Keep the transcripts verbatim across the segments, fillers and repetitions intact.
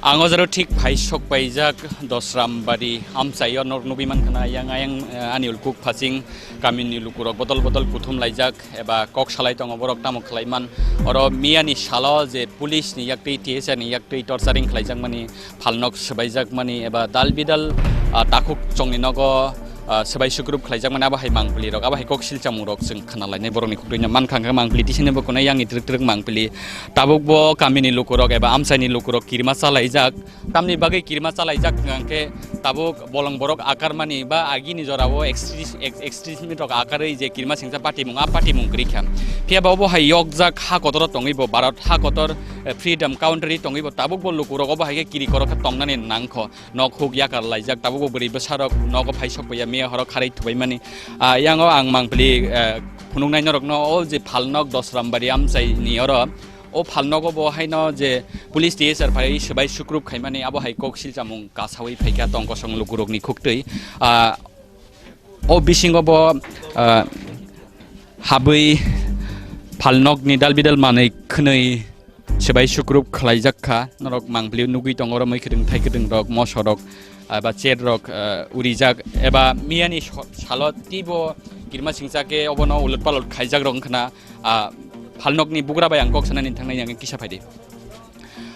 Ang o jaro thik phai sok paijak Dosrambari amchaio norok nugwi mankha na yang ayang, eh, ani ulkuk phaching kamini lukurok bodol bodol kuthum laijak eba kok salai tongo borok tamo khlai man. Oro miyani salo je police ni yaktwi T S R ni yaktwi torturing khlaijak mani phalnok swbaijak mani eba dal bidal, ah, takhuk chongni nogo, ah, swbai sukrup khlaijak mani abo hai mangpili rok abo hai kok silchamung rok chwng khna lainai borokni khukdwino mankha hwnkhe mangpili tisini bo kunai yang ni twrwk twrwk mangpili. Tabuk bo kamini lukurok eba amchaini lukurok kirima chalaijak. Tamni bagwi kirima chalaijak hwnkhe tabuk bolong borok akarmani ba agini jorao extremist, ex-, extremist rok akarwi je kirima singcha patimung, a patimung kwrwi kha. Phiya ba obo hai yokjak ha kotoro tongwi bo Bharat ha kotor, eh, freedom country tongwi bo tabuk bo lukurok obo hai khe kiri korok khe tongnani nangkho. Nok huk yakar laijak tabuk bo bwrwi bwsarok nogo phai sok paiya miya horo kharwi thubaimani. Ah, yango ang mangpili, eh, phunuknai norokno o je phalnok Dosrambari amchaini oro. O phalnogo bo haino je police T S R phai swbai sukrup khaimani abo hai kok silchamung kasawi phaikha tongkosong lukurokni khuktwi. Ah, o bisingo bo, ah, habwi phalnokni dal bidal manwi khwnwi swbai sukrup khlaijak kha. Norok mangpili nugwi tongo oro mwkhwdwng thaikwdwng rok moso rok, ah, ba chet rok, ah, urijak eba miyani so-, salo teibo kirima singcha khe obono ulot palot khaijak rok wngkhana. Ah, phalnokni bugra bai ang kok sanani thangnai yang kisa phaidi.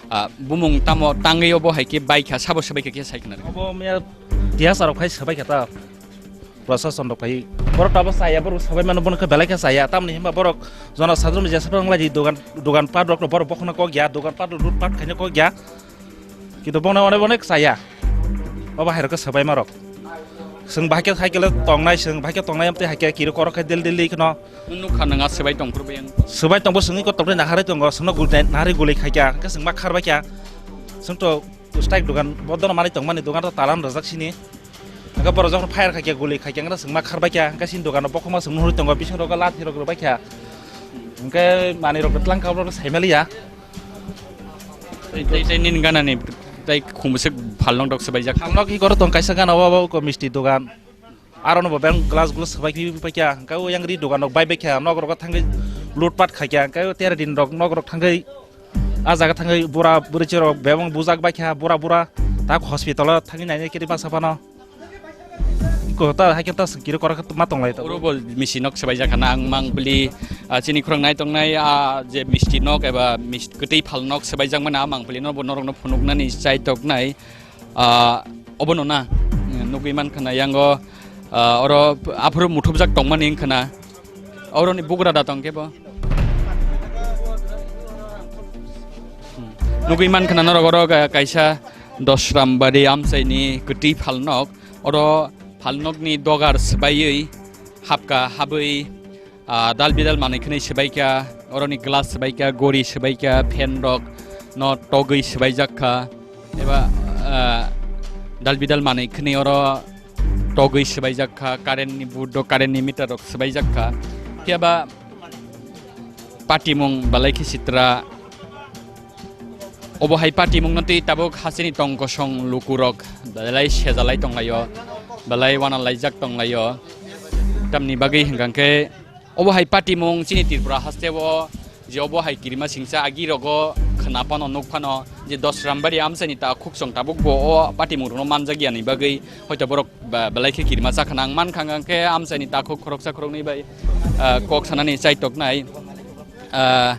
Ah, bumung tamo tangwi obo hai khe bai kha, sabo swbai kha khe sai khna rw. Obo miya tiyasa rok phai swbai kha ta. Prosason rok phai. Borok tabo saya, borok swbai mano bono khe belai khe saya. Tamni himba borok jona sadrum je saprang lai dogan, dogan pat rok borok bokhona kok ya, dogan pat rok lut pat khaina kok ya. Kintu bono onek onek saya. Obo hai rok khe swbai ma rok. Swng bahai khe hai khe tongnai, swng bahai khe tongnai amtwi hai khe kiri korok khe del del kheno. Nwng nukha nang a swbai tong phuru bayang. Swbai tongbo swngwi kotok de naharwi tongo, swngno gulnai naharwi guli khaikya, hwnkhe swng ma kharbaikya. Swng to strike dogan, bo dono manwi tongmani dogan to talan rwjak sini. Hwnkhe borok jokhon fire khaikya, guli khaikya, hwnkhe swng ma kharbaikya, hwnkhe sini dogano bokhokma swng nuhurwi tongo, bising rogo lathi rok rwbaikya. Hwnkhe manwi rok twlang kha borok saimaliya. Tei, tei, tei nini ganani tei khumswk phalnok dok swbaijak. Phalnok hi goro tong kaisa gana o, o, o misti dogan. Aro no bo beng glass glass swbai khe paikya, hwnkhe o yang ri dogan rok bai baikha, nok rok thangwi loot pat khaikya, hwnkhe o tera din rok nok rok thangwi, ah jaga thangwi bura bwrwi rok bebang bujak baikha, bura bura tak hospital o thangwi naina kiri masa phano. Ko ta hai khe ta kiri kora khe ma tong lai ta. Oro bo misi nok swbaijak khana ang mang bili, ah, chini khorang nai tong nai, ah, je misti nok eba mis-, kwtwi phal nok swbaijak mani a mang bili no bo norok no phunuk nani chai tok nai. Ah, obono na, nugwi mankha na yango, ah, oro aphuru muthubjak tongmani wngkha na, oroni bugra da tong khe bo. Hmm. Nugwi mankha na norok oro ka-, kaisa Dosrambari amchaini kwtwi phalnok, oro phalnokni dogar swbaiwi hapka habwi, ah, dal bidal manwi khwnwi swbaikha, oroni glass swbaikha, gori swbaikha, fan rok no togwi swbaijak kha, eba, ah, dal bidal manwi khwnwi oro togwi swbaijak kha, current ni board o current ni meter rok swbaijak kha, phiya ba patimung belai khe sitra. Obo hai patimungno twi tabuk hasteni tong kosong lukurok belai sejalai tonglaio, belai wanalaijak tonglaio. Tamni bagwi hwnkha khe obo hai patimung chini Tripura hasteo je obo hai kirima singsa agi rogo khna phano nuk phano je Dosrambari amchaini ta khuksong tabuk bo o patimung rokno manjak yani bagwi hoito borok ba-, belai khe kirima cha khna ang mankha hwnkha khe amchaini takhuk khoroksa khoroknwi bai, ah, kok sanani chaitok nai. Ah,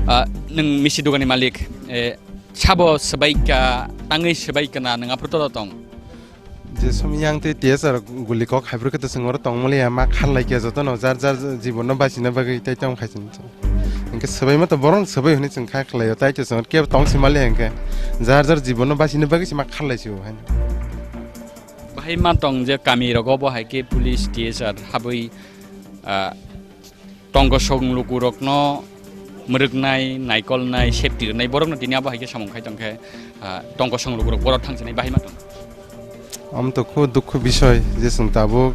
ah, nwng misi dogani malik, eh, sabo swbai ka tangwi swbai kana nwng aphuru to tong? Je som yang tei T S R guli kok hai phuru khe to chwng oro tong maliya ma khar lai khe jotono jar jar jibon no bachina bagwi tei tong khai chwng. Hwnkhe swbai ma to bohrok swbai hwnwi chwng kha khlai o tei to chwng kebo tong si maliya hwnkhe jar jar jibon no bachina bagwi se ma khar lai si o hai. Bahai ma tong je kami rogo bo hai khe police T S R habwi, ah, tongkosong lukurokno mwrwknai, naikolnai, safety rwnai borokno tini abo hai khe samung khai tong khe, ah, tongkosong lukurok borok thangsinai bahai ma tong. Omo to kho dukhu bisoi je chwng tabuk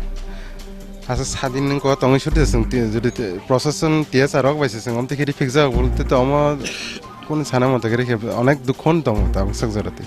asa sadin nung ko tongwi sudi chwng ti-, jodi te-, prosason T S R rok bai se chwng omo twi khe riphik jak bul te to omo kunu sana moto khe rikhe onek dukhu no tongo tabuk sak jora twi.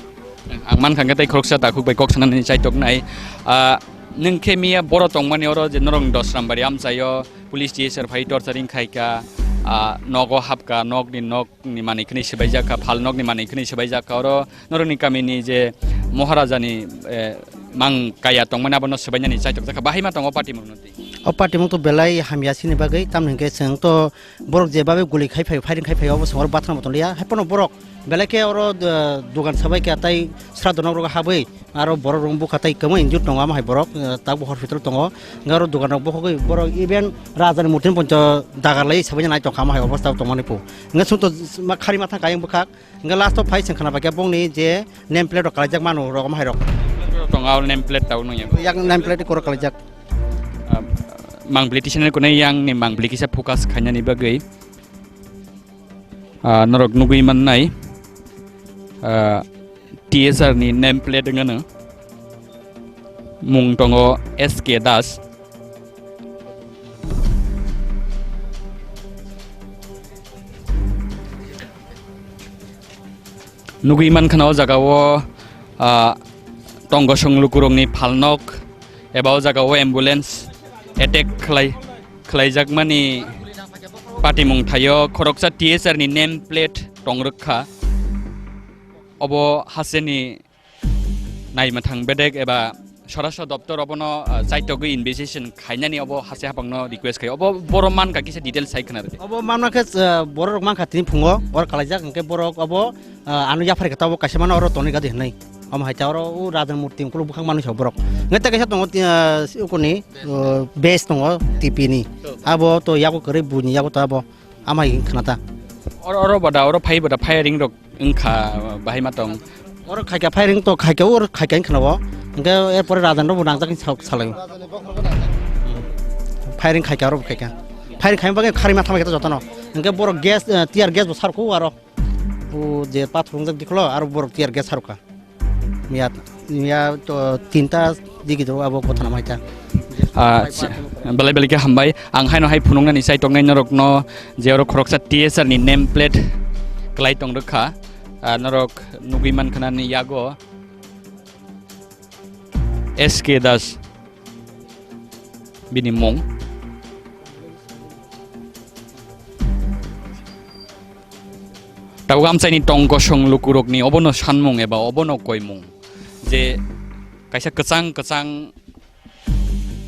Ang mankha hwnkhe tei khoroksa takhuk bai kok sanani chaitok nai. Ah, nwng khe miya boro tongmani oro je norok Dosrambari amchaio police T S R phai torturing khai kha. ah, nogo hapka, nokni, nokni manwi khwnwi swbaijak kha, phal nokni manwi khwnwi swbaijak kha. Oro norokni kamini je Maharajani, eh, mang kaya tongmani abono swbainani chaitok jakha. Bahai ma tongo patimung nw twi? O patimung to belai hamya sini bagwi, tamni hwnkhe chwng to borok je babe guli khai phai, firing khai phai, obo chwng oro bathang bo tonglia. Hai phano borok belai khe oro, eh, dugan sabai khe tei sra donok rok habwi aro borok rok bukha tei kwmwi injure tongo, amo hai borok, eh, tabuk hospital tongo. Hwnkhe oro dugan rok bokhogwi borok even Rajani murti ni poncho dagar lai sabai nai tongkha, amo hai obostha tongmani po. Hwnkhe chwng to ma-, khari mathang kayang bwkhak. Hwnkhe last o phai chwng khna paikha bongni je name plate rok kalaijak mano rok, omo hai rok. Tong, ah, name plate tabuk nung ya. Yak name plate koro kalaijak. Ah, mangpili tisana kunai yang ni mangpili kisa focus khainani bagwi. Ah, norok nugwi mannai, ah, T S R ni name plate wngano. Mung tongo S K Das. Nugwi mankha na o jaga o, ah, tongkosong lukurokni phalnok eba o jaga o ambulance attack khlai, khlaijakmani patimung thaio khoroksa T S R ni name plate tong rwkha. Obo hasteni naimwthang bedek eba Swarashtra doptor obono, ah, chaitogwi investigation khainani obo haste haphangno request khai. Obo boro mankha kisa details sai khna rwdi. Obo mamna khe, ah, borok rok mankha tini phungo, oro kalaijak hwnkhe borok obo, ah, ano yaphar khe tabuk kaisa mano oro tonwi gadi hwnwi. Omo hai ta oro o Rajan murti ukuluk bwkhak manwi sa borok. Hwnkhe tei kaisa tongo ti-, ah, ukuni, ah, base tongo T P ni. Abo to yago kwrwi buini yago to abo. Amai khna ta. Oro, oro bada, oro phai bada firing rok wngkha, bahai ma tong. Oro khaikha firing to khaikha, oro khaikha wngkha na bo. Hwnkhe erpore Rajan rok bo nangjak wngkha salai. Firing khaikha, oro khaikha. Firing khaima bagwi kharima thama khe jotono. Hwnkhe borok gas, eh, tear gas bo sarkho aro. O je pathor wngjak diklo, aro borok tear gas sarkha. Miya, miya to tinta digi do abo kothana mai ta. Ah, belai belai khe hambai. Ang haino hai phunuknani chai tongnai norokno je oro khoroksa T S R ni name plate kwlai tong rwkha. Ah, norok nugwi mankha nani yago S K Das bini mung. Tabuk amchaini tong kosong lukurokni obono sanmung eba obono koimung je kaisa kwchang kwchang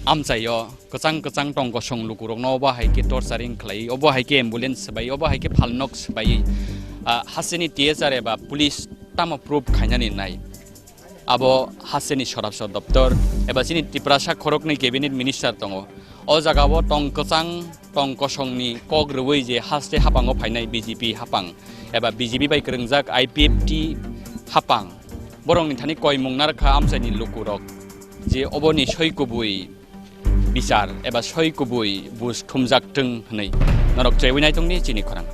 amchaio kwchang kwchang tong kosong lukurokno obo hai khe torturing khlai, obo hai khe ambulance swbai, obo hai khe phalnok swbai, ah, hasteni T S R eba police tamo proof khainani nai. Abo hasteni swarashtra doptor eba chini Tiprasa khoroknwi cabinet minister tongo. O jagao tong kwchang, tong kosongni kok rwui je haste haphango phainai B J P haphang eba B J P bai kwrwngjak I P F T haphang, borokni thani koimung narwkha amchaini lukurok je oboni soi kubui bichar eba soi kubui buj thumjak twng hwnwi norok chaiwi naitongni chini khorang.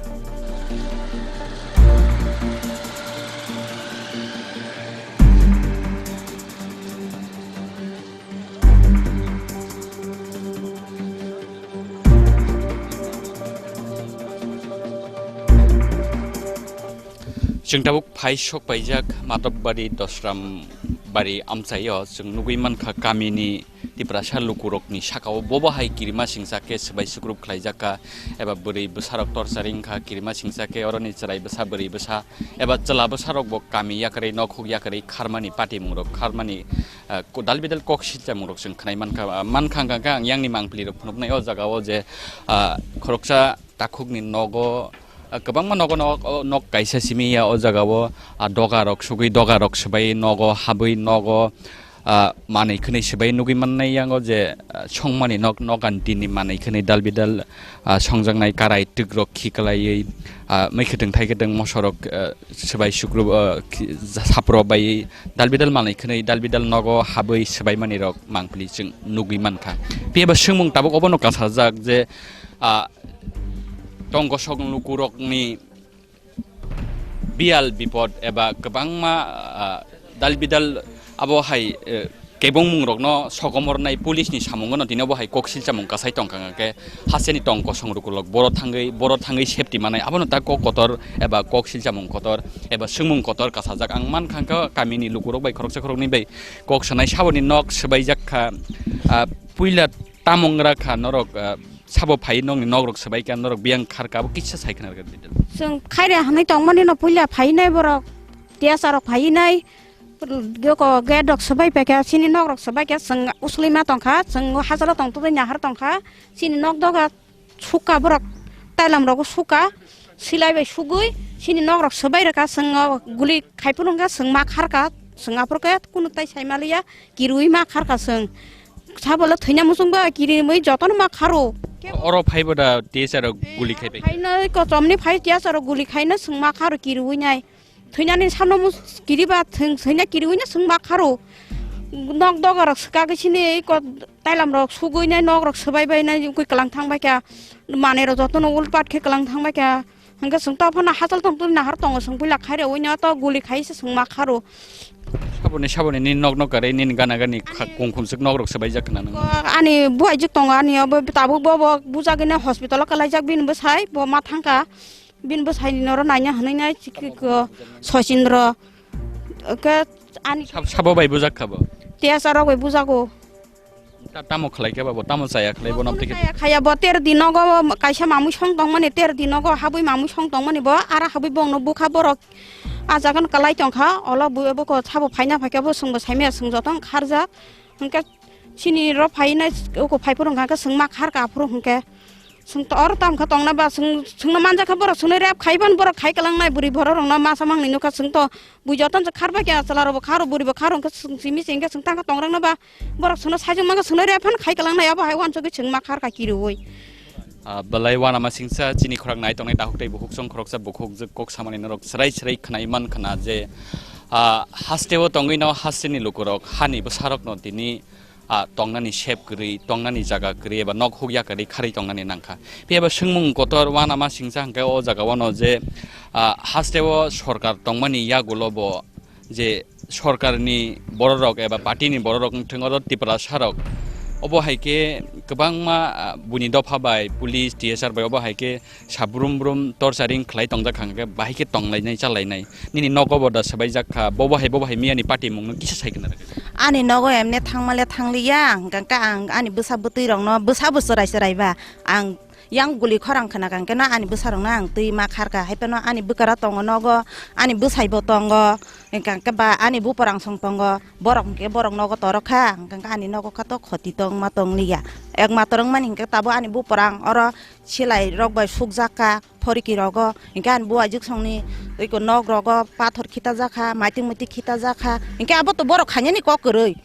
Chwng tabuk phai sok paijak Matokbari Dosram bari amchaio chwng nugui mankha kamini Tiprasa lukurokni sakao bobo hai kirima singsa khe swbai sukrup khlaijak kha, eba bwrwi bwsarok torsaring kha, kirima singsa khe oroni chwrai bwsa, bwrwi bwsa eba chwla bwsarokbo kami yakarwi, nokhuk yakarwi kharmani patimungrok, kharmani, ah, ko-, dal bidal kok silchamungrok chwng khnai mankha. Ah, mankha hwnkha khe ang yangni mangpilirok phunuknai o jagao je, ah, khoroksa takhukni nogo, ah, kwbangma nogo, nok, o nok kaisa simi ya o jagao, ah, dogarok sugui, dogarok swbai nogo habwi nogo, ah, manwi khwnwi swbai nugui mannai yango je, ah, songmani nok, nok anti ni manwi khwnwi dal bidal, ah, songjaknai karai twk rok khiklaiwi, ah, mui khwtwng thai khwtwng mosorok, ah, swbai sukrup, ah, khi-, sapro bai dal bidal manwi khwnwi dal bidal nogo habwi swbai mani rok mangpili chwng nugui mankha. Phiya ba swngmung tabuk obono kasajak je, ah, tongkosong lukurokni biyal bipod eba kwbangma, ah, dal bidal abo hai, eh, kebongmungrokno sokomornai police ni samungono tini obo hai kok silchamung kasai tongkha hwnkhe hasteni tong kosong lukurok boro thangwi, boro thangwi safety manai abono ta kok kotor eba kok silchamung kotor eba swngmung kotor kasajak. Ang mankha hwnkhe kamini lukurok bai khoroksa khoroknwi bai kok sanai saboni nok swbaijak kha, ah, puila tamung rak kha norok, ah, Sabo phai nokni nokrok swbai kha, norok biyang khar kha, abo kisa sai khna rwkha video. Chwng khaire hwnwi tongmani no puila phainai borok, tiyasa rok phainai, gate rok swbai paikha, chini nokrok swbai kha, chwng usuli ma tongkha, chwng hajalo tongtwtwi nahar tongkha, chini nok doga sukha borok, tailam rogo sukha, silai bai sugwi, chini nokrok swbai rwkha, chwng guli khai phunukha, chwng ma kharkha, chwng aphuru khe kunu tai sai maliya, kirui ma kharkha chwng. Sabole thwina muchungba kirimwi jotono ma kharo. Oro phaibo da tiyasa rok guli khai bai. Phaino kochomni phai tiyasa rok guli khaino chwng ma kharo kirui nai. Thwinani samno mus-, kiriba thwng-, thwina kiriwino chwng ma kharo. Nok doga rok swkagwi sini eko tailam rok sugwi nai nok rok swbai bai nai ungkui kwlang thang bai kha. Manwi rok jotono ulpat khe kwlang thang bai kha. Hwnkhe chwng to phano hachal tong tong nahar tongo chwng puila khairewino to guli khai se chwng ma kharo. Saboni saboni nini nok nok kwrwi nini gana gani kha-, kung khumswk nok rok swbaijak khna nang. Ani buhaijwk tongo ani obo tabuk bo bo bujagwino hospital o kwlaijak bini bwsai bo ma thangkha. Bini bwsai ni noro naina hwnwi nai chikiko Sachindra. Ke ani sab-, sabo bai bujak kha bo? Tiyasa rok bai bujago. Ta-, tamo khlai khe ba bo, tamo chaya khlai bo, nam twi khe? Chaya khaya bo, ter dinogo kaisa mamui song tongmani, ter dinogo habwi mamui song tongmani bo, ara habwi bongno bukha borok. A jagan kwlai tongkha, olo bo, bo ko sabo phaina phaikhe bo, chwngbo saimaya, chwng joto wng kharjak. Hwnkhe chini ro phaina uko phaiphuru hwnkha khe chwng ma kharka aphuru hwnkhe. Chwng to oro tamo khe tongna ba chwng, chwngno manjakha borok chwngno rep khaiban borok khai kwlangnai bwrwi borok rokno masa mangni nukha chwng to bui joto se kharbai khe chwla rokbo kharo bwrwibo kharo hwnkhe chwng simi se hwnkhe chwng tangkha tongrakno ba borok chwngno sajwk mangkha chwngno rep phano khai kwlangnai abo hai uansugwi chwng ma kharka kiriui. Ah, belai uanama singsa chini khorang nai tongnai takhuk tei bukhuk chwng khoroksa bukhuk jwk kok samani norok chwrai chwrai khwnai man khna je, ah, hasteo tongwi no hasteni lukurok hani bwsarokno tini ah, tongnani sep kwrwi, tongnani jaga kwrwi eba nok hukya kwrwi kharwi tongnani nangkha. Phiya ba swngmung kotor uanama singsa hwnkhe o jaga o no je, ah, hasteo sorkar tongmani yagulo bo je sorkarni bororok eba party ni bororok wngthwng oro Tiprasa rok obo hai khe kwbangma, ah, buini dopha bai police, T S R bai obo hai khe Sabrum brum torturing khlai tongjak kha hwnkhe bahai khe tonglainai chalainai. Nini nogo bo da swbaijak kha, bobo hai bobo hai miyani patimungno kisa sai khna rwgwi. Ani nogo emne thangmale thangliya, hwnkhe ang ani bwsa bwtwi rokno bwsa bo chwrai chwrai ba ang yang guli khorang khna kha hwnkhe no ani bwsa rokno ang twi ma kharkha, hai phano ani bwkara tongo nogo, ani bwsai bo tongo, hwnkhe ba ani buprang song tongo, borok hwnkhe borok nogo torok kha, hwnkhe ani nogo kha to khoti tongma tongliya, ekmatro wngmani hwnkhe tabuk ani buprang oro. Silai rok bai sukjak kha phoriki rogo, hwnkhe ani buaijwk songni iko nok rogo pathor khitajak kha, maitik muitik khitajak kha, hwnkhe abo to borok khainani kok kwrwi.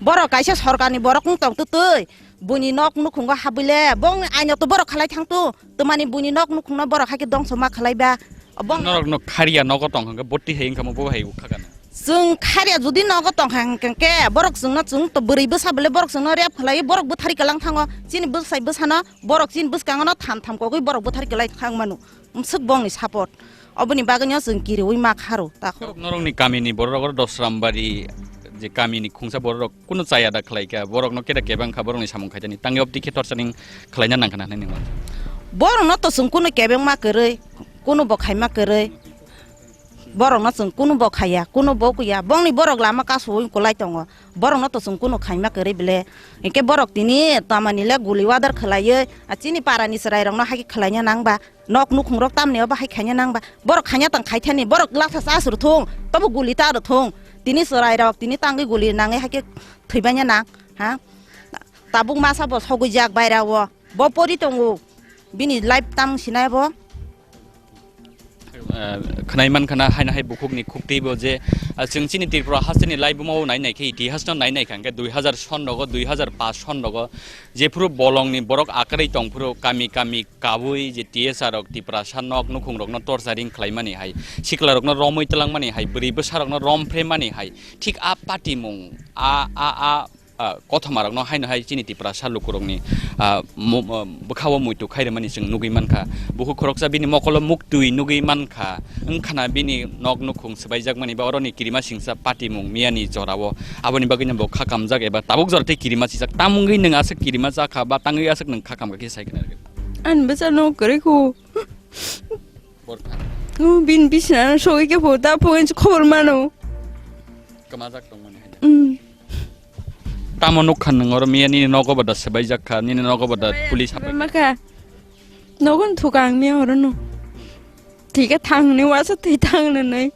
Borok kaisa sorkarni borok wng tong twtwi, buini nok nukhungo habwile, bongni aino to borok khalai thangthu, twmani buini nok nukhungno borok haikhe dongso ma khlaiba. Bong- Norokno khariya nogo tong hwnkhe boti hai wngkha mo bo hai kha gana. Chwng kharya jodi nogo tongkha hwnkhe borok chwngno chwng to bwrwi bwsa bole borok chwngno rep khlai borok bwthari kwlang thango chini bwsai bwsano borok chini bwskango no tham tham kogwi borok bwthari kwlai thang mano swk bongni support oboni bagwi no chwng kiriwi ma kharo takhuk. Norokni kamini borok rok dosrambari je kamini khungsa borok rok kunu chaya da khlai kha borok no keda kebang kha borok ni samung khaitani tangwi opti khe torturing khlaina nang khna hinwi nang. Borok no to chwng kunu kebeng ma kwrwi kunu bo khaima kwrwi. Borokno chwng kunu bo khaiya, kunu bo kuya, bongni borok lama kasu-ui kwlai tongo, borokno to chwng kunu khaima kwrwi bele. Hinkhe borok tini tamani le guli wadar khwlaiwi, a chini parani chwrairokno hai khe khwlaina nang ba, nok nukhungrok tamni o bahai khaina nang ba, borok khaina tong khai thani, borok laksa cha su rw thung, tobo guli ta rw thung, tini chwrairok tini tangwi guli nangwi hai khe thwibaina nang, ha? Tabuk masa bo sogwi jak baira o, bo pori tongo, bini life tang sinai bo. Eh, khwnai man khana haino hai bukhukni khuktwi bo je, ah, chwng chini Tripura hasteni laibuma o nai nai khe, itihasno nai nai kha hwnkhe dui hazar son rogo, dui hazar paanch son rogo, jephuru bolongni borok akwrwi tongphuru kami kami kabui je T S R rok Tiprasa nok nukhung rokno torturing khlaimani hai, sikla rokno romwi twlangmani hai, bwrwi bwsa rokno romphre mani hai, thik a patimung, a, a, a, ah, kothoma rokno haino hai chini Tiprasa lukurokni, ah, mo-, mo-, bwkhao muitu khai rwmani chwng nugwi mankha. Bukhuk khoroksa bini mokolo muktwi nugwi mankha. Wngkhana bini nok nukhung swbaijakmani ba oroni kirima singsa patimung miyani jorao. Aboni bagwino bo kha kamjak eba tabuk jora tei kirima sijak. Tamungwi nwng aswk kirima jakha ba tangwi aswk nwng kha kamkha khe sai khna rwgwi. Ani bwsa nok kwrwi kho. Borkha. Oh, bini bisina sogwi khe pho, ta pho khobor mano. Kwmajak tongmani hai. Mm. Tamo nukha nwng oro miya nini nogo bada swbaijak kha, nini nogo bada police hapai. Maka. Nogon thuka ang miya oro no. Thika thang ni wasa thwi thang nai.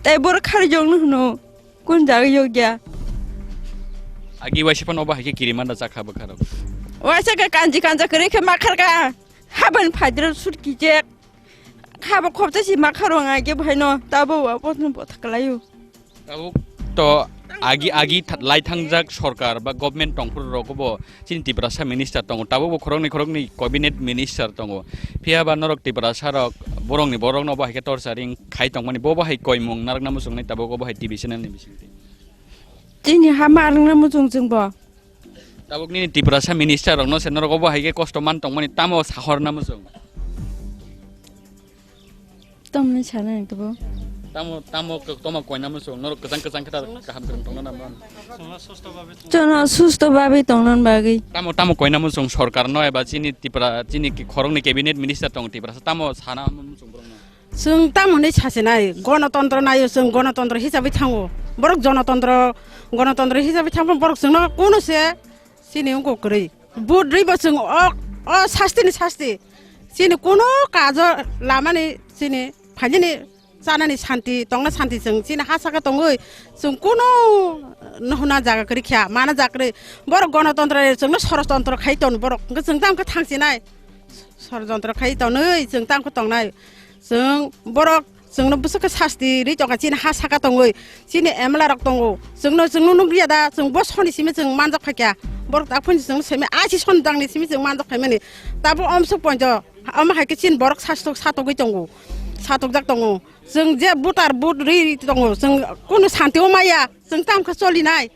Tai bor khar jong no no. Kun jaga yogya. Agi waisa phano obo hai khe kirima da chakha bwkha rok. Waisa khe kanji kanja kwrwi khe ma kharka. Haban phaidra sut kijek. Haba khopsa si ma kharong age bhaino tabo wa potno botha kalayo. Tabuk to agi agi tha-, lai thangjak sorkar ba government tongphuru rok bo chini Tiprasa minister tongo. Tabuk bo khoroknwi khoroknwi cabinet minister tongo. Phiya ba norok Tiprasa rok borokni borokno bo hai khe torturing khai tongmani bo bo hai koimung narwkna muchungnai tabuk bo hai T V channel ni bisingtwi. Chini ha ma rwngna muchung chwng bo. Tabuk nini Tiprasa minister rokno se norok obo hai khe kosto man tongmani tamo sahorna muchung? Tamni sana nang tabo. Tamo, tamo, tamo koina muchung norok kwchang kwchang khe ta kaham kwrwng tongna nang man. Jono susto babe tongna bagwi. Tamo, tamo koina muchung sorkar no eba chini Tipra, chini ki khoroknwi cabinet minister tong Tiprasa tamo sana muchung borokno? Chwng tamoni sasinai, gonotontro naio, chwng gonotontro hisabai thango. Borok jonotontro, gonotontro hisabai thangma borok chwngno kuno se chini wngkha kwrwi. Vote rwibo chwng o, o sasti ni sasti. Chini kuno kajo lamani chini phainani chanani santi, tongna santi chwng chini ha saka tongwi chwng kuno nohuna jaga kwrwi kha, mana jaga kwrwi. Borok gonotontro chwngno sorotontro khai ton borok. Hwnkhe chwng tamo khe thangsinai. Sorotontro khai tonwi chwng tamo khe tongnai. Chwng borok chwngno bwswk khe sasti rwi tongkha, chini ha saka tongwi, chini M L A rok tongo. Chwngno, chwngno nukliya da, chwng bo soni simi chwng manjak phaikha. Borok tak phunsi chwngno simi aisi son dangni simi chwng manjak phaimani. Tabuk omsuk ponjo, omo hai khe chini borok sastok satogwi tongo, satokjak tongo. Chwng je voter vote rwi tongo, chwng kunu santi o maya, chwng tamo khe cholinai.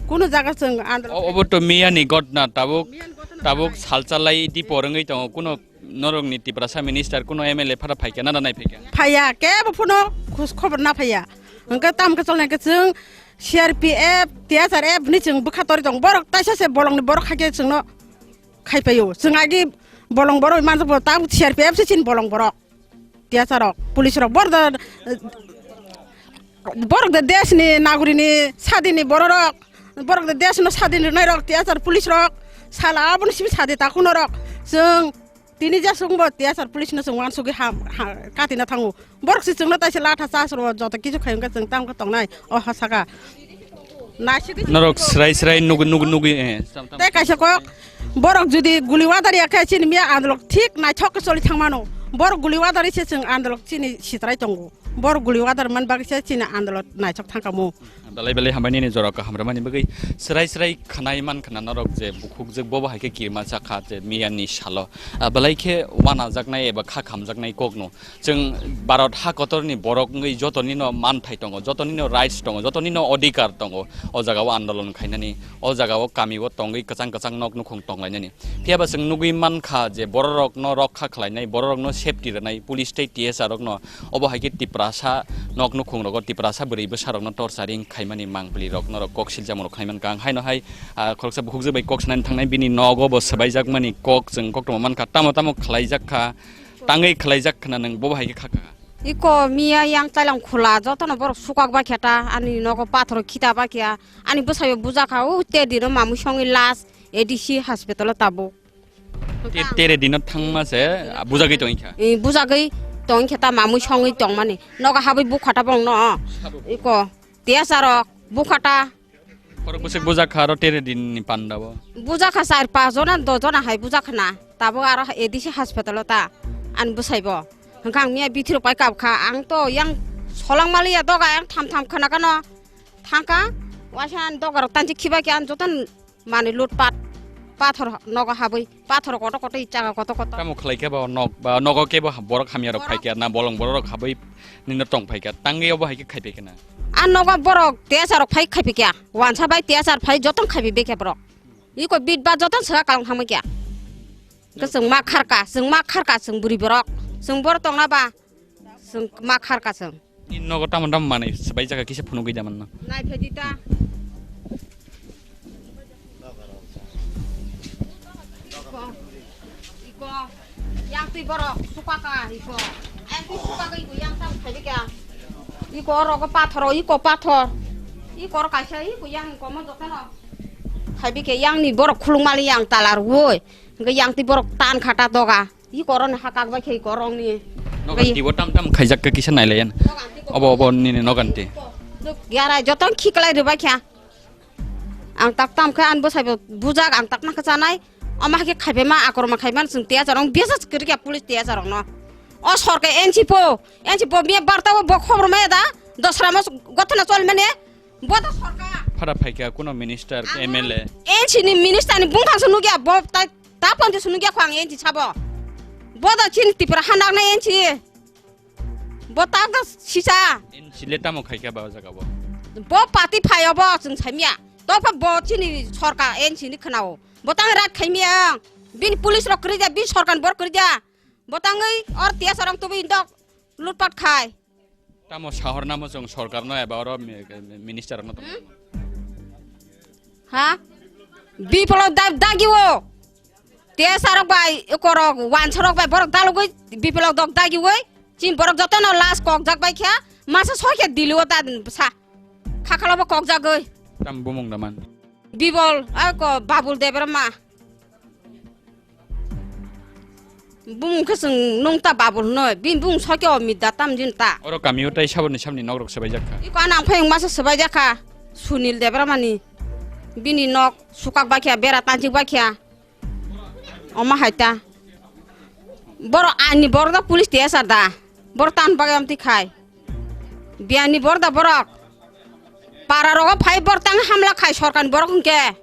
Kunu jaga chwng andro. O-, obo to miyani gotna, tabuk, miyani gotna tabuk bai. Salchalai di porwngwi tongo, kuno norokni Tiprasa minister, kuno M L A phara phaikha, nana nai phaikha? Phaiya, kebo phuno khus khobor na phaiya. Hwnkhe tamo khe cholnai khe chwng C R P F, T S R F ni chwng bwkha tori tong. Borok taisa se bolongni borok hakhe chwngno khai phaio. Chwng agi bolong borok manjak bo tabuk C R P F se chini bolong borok. Tiyasarok, police rok, borok da, borok da desh ni nagori ni sadi ni borok rok, borok da desh no sadi ni rwnai rok, tiyasar police rok, sala aboni simi sadi takhuk no rok, chwng tini ja sung bo tiyasar police no chwng wansugwi ham, ha, kati na thango, borok se chwng no taisa latha chas rw joto kisu khai wngkha chwng tamo khe tongnai o ha saka. Naisik norok srai srai nugi, nugi, nugi, eh, tam, tam. Tei kaisa kok, borok jodi guli wadar ya khe chini miya andolok thik naithok khe choli thang mano. Borok guli wadar se chwng andolok chini sitrai tongo. Borok guli wadar man bagwi se chini andolok naithok thang kamo. Belai belai hambai nini jora kaham rwmani bagwi srai srai khwnai man khna norok je bukhuk jwk bobo hai khe kirma chakha je miya ni salo. Ah, belai khe wanajaknai eba kha khamjaknai kokno. Chwng Bharat ha kotorni borok wngwi jotonino manthai tongo, jotonino rights tongo, jotonino odhikar tongo, o jagao andolon khainani, o jagao kamio tongwi kwchang kwchang nok nukhung tonglainani. Phiyaba chwng nugwi mankha je bororokno rokha khlainai, bororokno safety rwnai, police tei T S R rokno, obo hai khe Tiprasa nok nukhung rogo Tiprasa bwrwi bwsa rokno torturing khaimani mangpili rok norok kok siljamu rok khaimani kang haino hai, ah, khoroksa bukhukjwk bai kok sanani thangnai bini nogo bo swbaijakmani kok chwng koktwma mankha, tamo tamo khlaijak kha. Tangwi khlaijak khna nwng bobo hai khe kha kha. Iko miya yang chailang khula jotono borok sukak bai khe ta ani nogo pathoro khita bai khe ani bwsayo buja kha o te dino mamui songwi last A D C hospital o tabuk. Te-, tere dino thangma se, ah, bujagwi tongwi kha. I bujagwi tongwi khe ta mamui songwi tongmani nogo habwi bukha ta bongno. Iko tiyasarok bukha ta. Khorok bwswk bujak kha aro tere din ni panda o? Bujak kha char pas jona, dos jona hai bujak kha na. Tabuk aro A D C hospital o ta ani bwsai bo. Hwnkhe ang miya bithi rok pai kap kha. Ang to yang solang maliya doga yang tham tham khna kano thang kha. Waisa ani doga rok tanchi khibai khe ani joto mani lut pat pathor nogo habwi. Pathor kotor kotor, i chaga kotor kotor. Tamo khlai khe ba nok, ba nogo kebo ha-, borok hamya rok phai khe na bolong borok rok habwi nino tong phai khe. Tangwi obo hai khe khai phai khe na. A nogo borok tiyasa rok phai khai phai khe. Wansa bai tiyasa phai jotong khai phai khe borok. Iko bit ba jotong saka kalang thangma khe. Ke chwng ma kharka, chwng ma kharka, chwng bwrwi borok. Chwng borok tongna ba. Chwng ma kharka chwng. Nini nogo tamo tamo manwi swbai jaga kisa phunugwi da manno. Nai phai di ta. Iko, iko, yang twi borok suka ka iko. Yang twi suka ka iko yang tamo phai di kya. Iko oro ko pathor, iko pathor. Iko oro kaisa iko yang komo jotono. Abi khe yang ni borok khulung mali yang tala rwoi. Hingke yang ti borok tan khata doga. I koroni hakak bai khe korong ni. Nogan tibo tam tam khaijak khe kisa nailaiyan. Nogan tibo Obo obo nini nogan ti. Yara jotong khiklai rwbai kha. Ang tak tam khe an bwsai bo bujak ang tak nang khe chanai. Ama hakhe khaibai ma akorma khaiman chwng tiya charong biasa kwrwi kha police tiya charong no. O sorkar N C po, N C po miya barta o bo khobor maya da. Dosra mas gothana chol mane. Bo da sorkar. Phara phaikha kuno minister, M L A. N C ni minister ni bungthang se nugya bo ta ta ponti se nugya khwang N C sabo. Bo da chini Tripura hanak na N C. Bo tak da sisa. N C le tamo khaikha ba o jaga bo. Bo party phaio bo chwng saimya. Topha bo chini sorkar N C ni khwnao. Bo tang rat khaimya. Bini police rok kwrwi da, bini sorkar ni borok kwrwi da. Bo tangwi or tiya sarong tubui dok lutpat khai. Tamo sahor namo chwng sorkar no eba oro mi-, minister no tong. Ha? Bipolo da-, dagi o. Tiya sarok bai, korok, wansorok bai, borok dalugwi, bipolo dok dagi oi. Chin borok jotono last kokjak bai kha, masa soi khe dili o ta sa. Khakhalo bo kokjagwi. Tam bumung da man. Bibol, a ko Babul Debra ma. Bumung khe chwng nung ta Babul hwno, bini bumung soi khe o Midda tam jin ta. Oro kami o tai saboni samni nok rok swbaijak kha. Iko anang phai masa swbaijak kha, Sunil Debra mani. Bini nok sukak bai kha, bera tanjik bai kha. Oma hai ta. Boro ani borok da police tiya sar da. Boro tan bagwi amtwi khai. Biyani borok da borok. Para rogo phai borok tang hamla khai sorkar ni borok hwnkhe.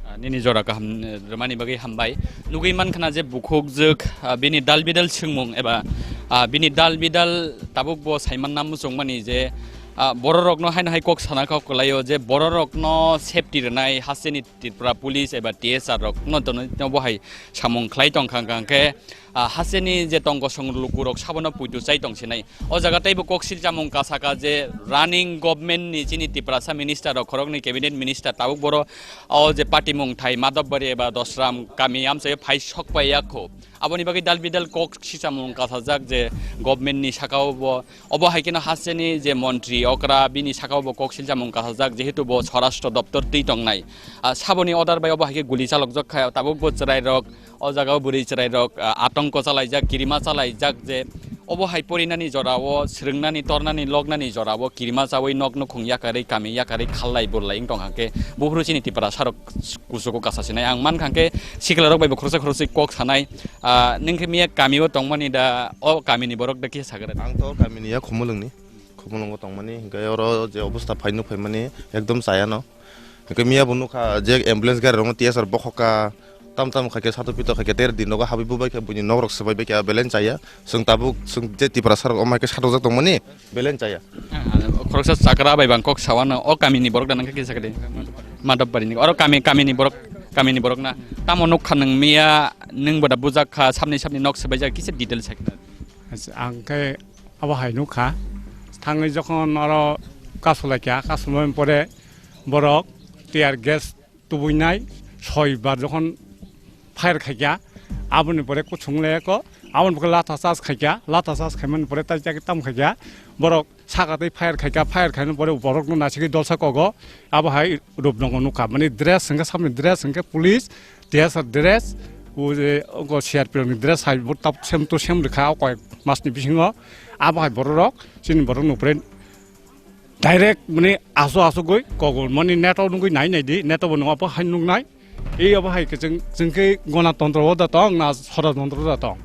Ah, nini jora kaham, eh, rwmani bagwi hambai. Nugwi mankha na je bukhuk jwk, ah, bini dal bidal swngmung eba, ah, bini dal bidal tabuk bo saimanna muchungmani je, ah, bororokno haino hai kok sana kok kwlaio je bororokno safety rwnai hasteni Tripura Police eba T S R rok no dono no bo hai samung khlai tong kha, hwnkha khe, ah, hasteni je tong kosong luku rok sabono puitu chai tong sinai. O jaga teibo kok silchamung kasa kha je running government ni chini Tiprasa minister rok khoroknwi cabinet minister tabuk boro o je patimung thai Madhobari eba Dosram kami amchai phai sok pai ya kho. Aboni bagwi dal bidal kok silchamung kasajak je government ni saka o bo Obo hai kheno hasteni je montri okra bini saka o bo kok silchamung kasajak, jehetu bo Swarashtra Doptor twi tongnai. Ah, saboni order bai obo hai khe guli chalokjak kha, tabuk bo chwrai rok, o jaga o bwrwi chwrai rok, ah, atongko chalaijak, kirima chalaijak je obo hai porinani jora o, swrwngnani, tornani, loknani jora o kirima chawi nok nukhung yakarwi, kami yakarwi khallai burlai wng tong hang khe buphuru chini Tiprasa rok kuchugo kasa sinai. Ang mankha khe sikla rok bai bo khoroksa khoroksa kok sanai. Ah, nwng khe miya kami o tongmani da, o kami ni borok da kisa sagra? Ang to kami ni ya Khumulwng ni, Khumulwng o tongmani, hinkhe oro je obostha phai nuk phaimani ekdom chaya no. Hinkhe miya bo nukha je ambulance gari rok no T S R bokhok kha, tam tam khai khe sato pito khai khe ter din nogo habwi bubai khe buini nok rok swbai bai khe belai chaya. Chwng tabuk chwng je Tiprasa rok omo hai khe satokjak tongmani. Belai chaya. Khoroksa chakra bai bang kok sawano, o kami ni borok da nang khe kisa kadi. Madhobari ni. Oro kami, kami ni borok, kami ni borok na. Tamo nuk kha nang miya, nung boda bujak kha, sabni sabni nok swbaijak, kisa detail sai khna. Ang khe abo hai nuk kha. Thangwi jokhon oro kasulai kha, kasulai pore borok tear gas tubuinai soi bar jokhon fire khaikha, aboni pore kuchung le ko, aboni pore latha charge khaikha, latha charge khaimani pore tai chakhe tam khaikha, borok saka tei fire khaikha, fire khaimani pore borok no naisingwi dolsa kogo, abo hai Rupnongo nukha, mani dress hwnkhe, sabni dress hwnkhe police, T S R dress, o je oko C R P F ni dress hai bo tab sem to sem rwkha o koyek masni bisingo, abo hai borok rok chini borok nukpre. Direct mani aso aso goi kogol mani net o nugui nai nai di, net o bo nung abo hai nung nai. Ei abo hai khe chwng, chwng khe gonatantro o da tong na swarajtantro o da tong?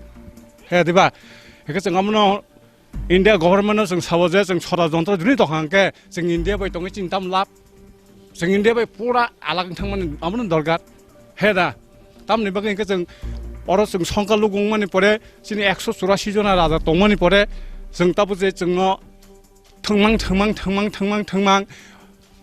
He diba? He khe chwng amo no India government no chwng sabo je chwng swarajtantro juni tong hang khe chwng India bai tongwi chini tam lab. Chwng India bai pura alag wng thang mani amo no dorkar. He da? Tamni bagwi hwnkhe chwng oro chwng songkha lugungmani pore chini ekso churasi jona raja tongmani pore chwng tabo je chwngno thwngmang, thwngmang, thwngmang, thwngmang, thwngmang,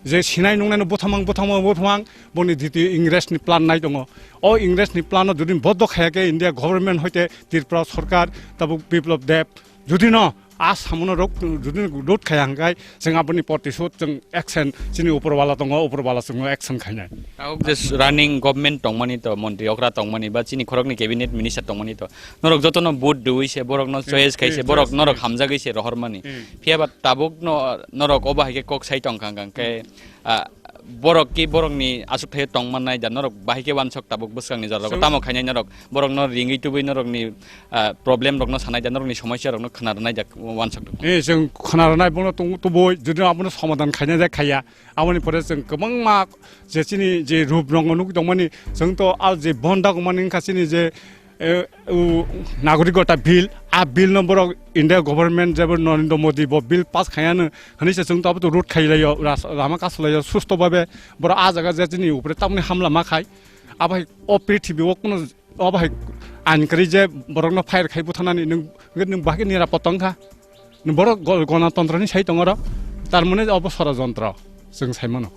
je sinai nungnaino buthamang, buthamang, buthamang, boni diti Ingresni plan nai tongo. O Ingresni plano jodi boddo khaya khe India government hoite Tripura sorkar, tabuk Biplab Deb, jodi no a samono rok jodi no road khaya hwnkhe chwng aboni protisod chwng action chini upor wala tongo, upor wala chwngno action khainai. Tabuk je running government tongmani to, montri okra tongmani ba chini khoroknwi cabinet minister tongmani to, norok jotono vote rwui se, borokno choice khai se, borok norok hamjagwi se rohormani. Phiya ba tabuk no norok obo hai khe kok sai tong kha, hwnkhe, ah, Borok ki borokni aswk thaio tong mannai da, norok bahai khe uansuk tabuk bwskangni jora rogo. Chwng- Tamo khainai norok, borokno ringwi tubui norokni, ah, problem rokno sanai da, norokni somosya rokno khna rwnai da uansuk. Eh, chwng khna rwnai bono tong-, tubui, jodi abono somadan khainai da khaiya, aboni pore chwng kwbangma je chini je rup rokno nugwi tongmani, chwng to al je bon dagumani wngkha chini je, eh, u, nagorik gota bill, a bill no borok India government jebo Narendra Modi bo bill pass khaiyano, hwnwi se chwng to abo to road khailaio, ras-, lama kasulaio, susto babe borok a jaga je chini upre tamni hamla ma khai, abo hai o prithibi o kuno, abo hai ain kwrwi je borokno fire khai buthanani nwng, nwng bahai nirapod tong kha, nwng borok go-, gonotontro ni sai tongo ro, tar mane abo sorojontro chwng sai mano.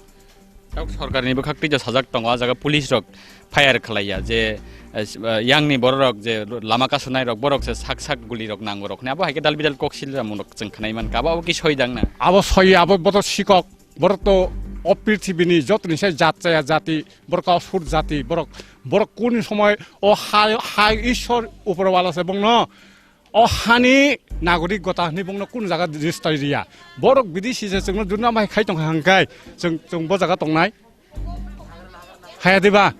Tok sorkarni bwkhak twi sajak tongo, a jaga police rok fire khlaiya je, eh, s-, eh, yangni bororok je lama kasunai rok, borok se sak sak guli rok nango rok hwnwi, abo hai khe dal bidal kok silramung rok chwng khwnai mankha, abo, abo ki soi dang na? Abo soi, abo boto sikok, borok to o prithibini jotoni se jat chaya jati, borok to asur jati, borok, borok kuni somoi o ha, ha Ishwar upor wala se bongno O hani nagorik gota hwnwi bongno kun jaga register riya. Borok bidesi se chwngno jurna bai khai tongkha hwnkhai chwng, chwng bo jaga tongnai. Haya diba?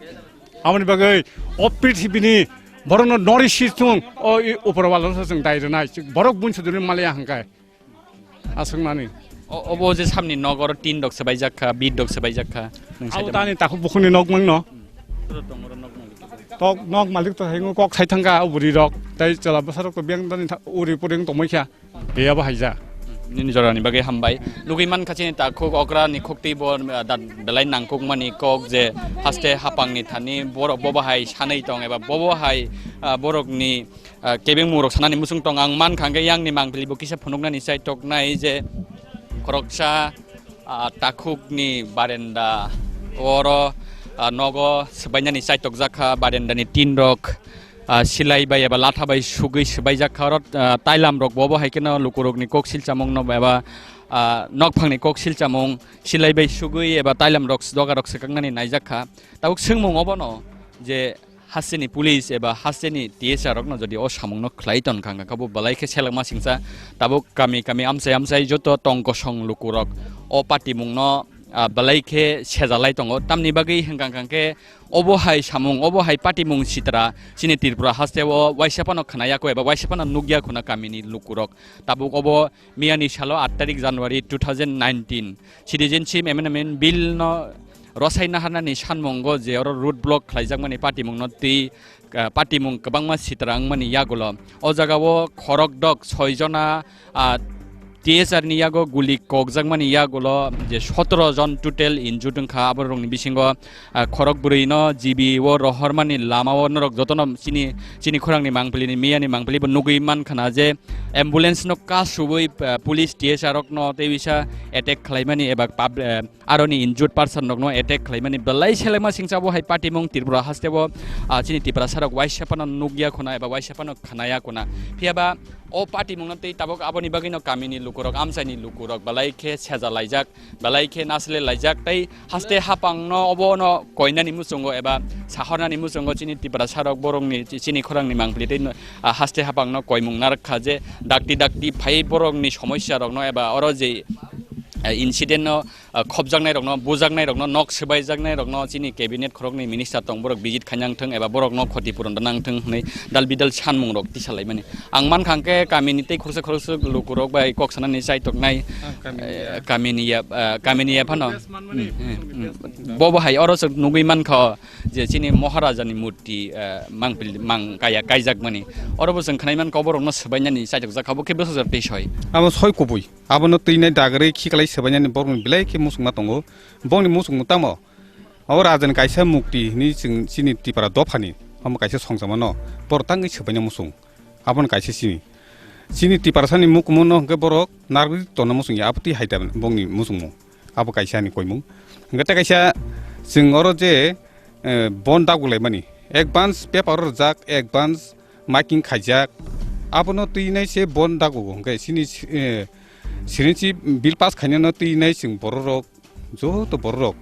Aboni bagwi o prithibini borokno nori si thung o i upor wala no chwng dai rwnai. Borok bun suduni maliya hwnkhai. Aswknani. O, obo je samni nok oro tin rok swbaijak kha, bit rok swbaijak kha. Nwng Abo saida tani takhuk bukhukni nok mangno. Tok nok malik to hai kok sai thangkha o bwrwi rok. Tai chwla bwsa rok to beng tani tha-, uri puri wng tongmai kha. Biyabo haija. Nini jorani bagwi hambai. Lugui mankha chini takhuk okra ni khukti bo, ah, da-, belai nangkuk mani kok je haste hapang ni thani borok bobo hai sanai tong eba bobo hai, ah, borok ni ah, kebeng mung rok sanani muchung tong ang mankha hwnkhe yang ni mangpili bo kisa phunuknani chai toknai je khoroksa, ah, takhuk ni barenda oro, ah, nogo swbainani chai tokjak kha, barenda ni tin rok, ah, silai bai eba latha bai sugui swbaijak kha oro, ah, tailam rok bo bo hai kheno luku rok ni kok silchamung no eba, ah, nokphang ni kok silchamung silai bai sugui eba tailam rok doga rok swkaknani naijak kha tabuk swngmung obono je hasteni police eba hasteni T S R rokno jodi o samungno khlai ton kha, hwnkha khe bo belai khe selengma singcha tabuk kami kami amchai amchai joto tong kosong lukurok o patimungno, ah, belai khe sejalai tongo. Tamni bagwi hwnkha hwnkha khe obo hai samung, obo hai patimung sitra chini Tripura hasteo waisa phano khwnaya kho eba waisa phano nukya khuna kamini lukurok. Tabuk obo Miyani salo aat tarik January two thousand nineteen Citizenship Amendment Bill no rwsai naharnani sanmungo je oro road block khlaijakmani patimungno twi, ah, patimung kwbangma sitra wngmani yagulo o jagao khorokdok soi jona, ah, T S R ni yago guli kokjakmani yagulo je sotoro jon total injured wngkha, aborokni bisingo ah, khorok bwrwino G B o rohormani lamao norok jotono chini, chini khorangni mangpilini miyani mangpili bo nugui mankha na je ambulance no kasubui, ah, police T S R rokno tei bisa attack khlaimani eba pub-, eh, aroni injured person rokno attack khlaimani belai selengma singcha bo hai patimung Tripura hasteo, ah, chini Tiprasa rok waisa phano nukya khuna eba waisa phano khnaya khuna. Phiya ba o patimungno tei tabuk aboni bagwino kamini lukurok, amchaini lukurok belai khe sejalaijak. Belai khe nasilai laijak tei haste hapangno obono koinani muchungo eba sahornani muchungo chini Tiprasa rok borokni chi-, chini khorangni mangpili tei no, ah, haste hapangno koimung narwk kha je dakti dakti phai borokni somosya rokno eba oro je, ah, incident no, ah, khopjaknai rokno, bujaknai rokno, nok swbaijaknai rokno chini cabinet khoroknwi minister tong borok visit khainang thung eba borokno khoti puron rwnang thung hwnwi dal bidal sanmung rok tisa laimani. Ang mankha hwnkhe kamini tei khoroksa khoroksa lukurok bai kok sanani chaitoknai, ah, kamini, eh, ya, kamini ya, ah, kamini ya phano. Best manmani, hmm, hmm, hmm. Bobo hai oro chwng nugui mankha je chini Maharaja ni murti, eh, mangpil-, mang kaya kaijakmani. Oro bo chwng khwnai mankha oborokno swbainani chaitokjak kha, bo khe bwsajor tei soi. Abo soi kubui. Abono twinai dagarwi khiklai swbainani borokni belai khe muchungma tongo. Bongni muchungma tamo? Abo Raja ni kaisa mukti hinwi chwng chini Tipra dophani. Omo kaisa songjakmano. Borok tangwi swbaina muchung. Abono kaisa chini. Chini Tiprasani mukumuno hwnkhe borok narwgwi tongna muchungya, abo twi hai da bongni muchungmung. Abo kaisa ani koimung. Hwnkhe tei kaisa chwng oro je, eh, bon dagulaimani. Advance paper o rwjak, advance marking khaijak. Abono twinai se bon dagugo. Hwnkhe chini, eh, sirinsi bill pass khainano twinai chwng bororok, joto bororok,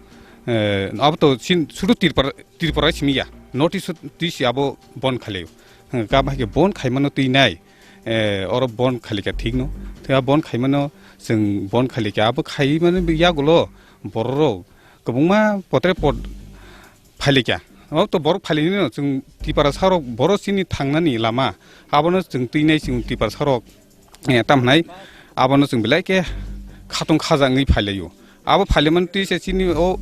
eh, abo to chin-, sudu Tripura, Tripura simi ya. Notice twi se abo bon khalio. Hwnkhe abo hai khe bon khaimano twinai, eh, oro bon khalikha thikno. Tei a bon khaimano chwng bon khalikha abo khaimano yagulo bororok kwbangma potre pot phailikya. O to borok phailiknino chwng Tiprasarok boro chini thangnani lama abono chwng twinai chwng Tiprasarok, eh, tamhnai abono chwng belai khe khatong khaja wngwi phailaio. Abo phailaimani twi se chini o,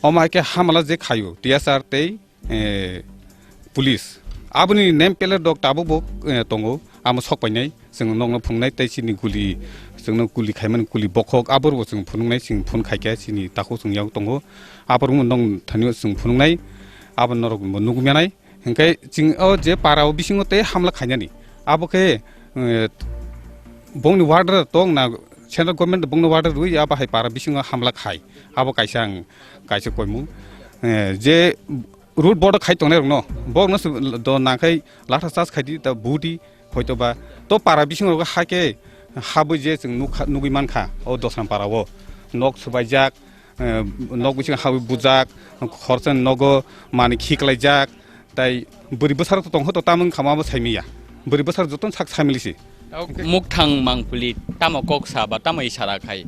omo hai khe hamala je khaio T S R tei, eh, police. Aboni name plate rok tabuk bo, eh, tongo. Amo sok painai, chwng nokno phunuknai tei chini guli, chwngno guli khaimani guli bokhok, aborbo chwng phunuknai, chwng phone khaikha, chini takhuk chwng yak tongo, aborokno nokni thani o chwng phunuknai, abo norokbo nugwi manai. Hinkhe chwng o je para o bisingo tei hamla khainani, abo khe, eh, bongni order tong na, central government bongni order rwi abo hai para bisingo hamla khai, abo kaisa ang kaisa koimung, eh, je road block khai tongnai rokno, borokno se do nangkhai latha charge khai di, ta budi, hoito ba to para bising rogo hakhe habwi je chwng nukha, nugwi mankha o Dosram para o nok swbaijak, eh, nok bising habwi bujak, khorsa nogo mani khiklaijak, tai bwrwi bwsarok to tongkha to tamung khama bo saimiya, bwrwi bwsarok jotono sak saimili se. Muktang mangpili tamo kok sa ba tamo isara khai?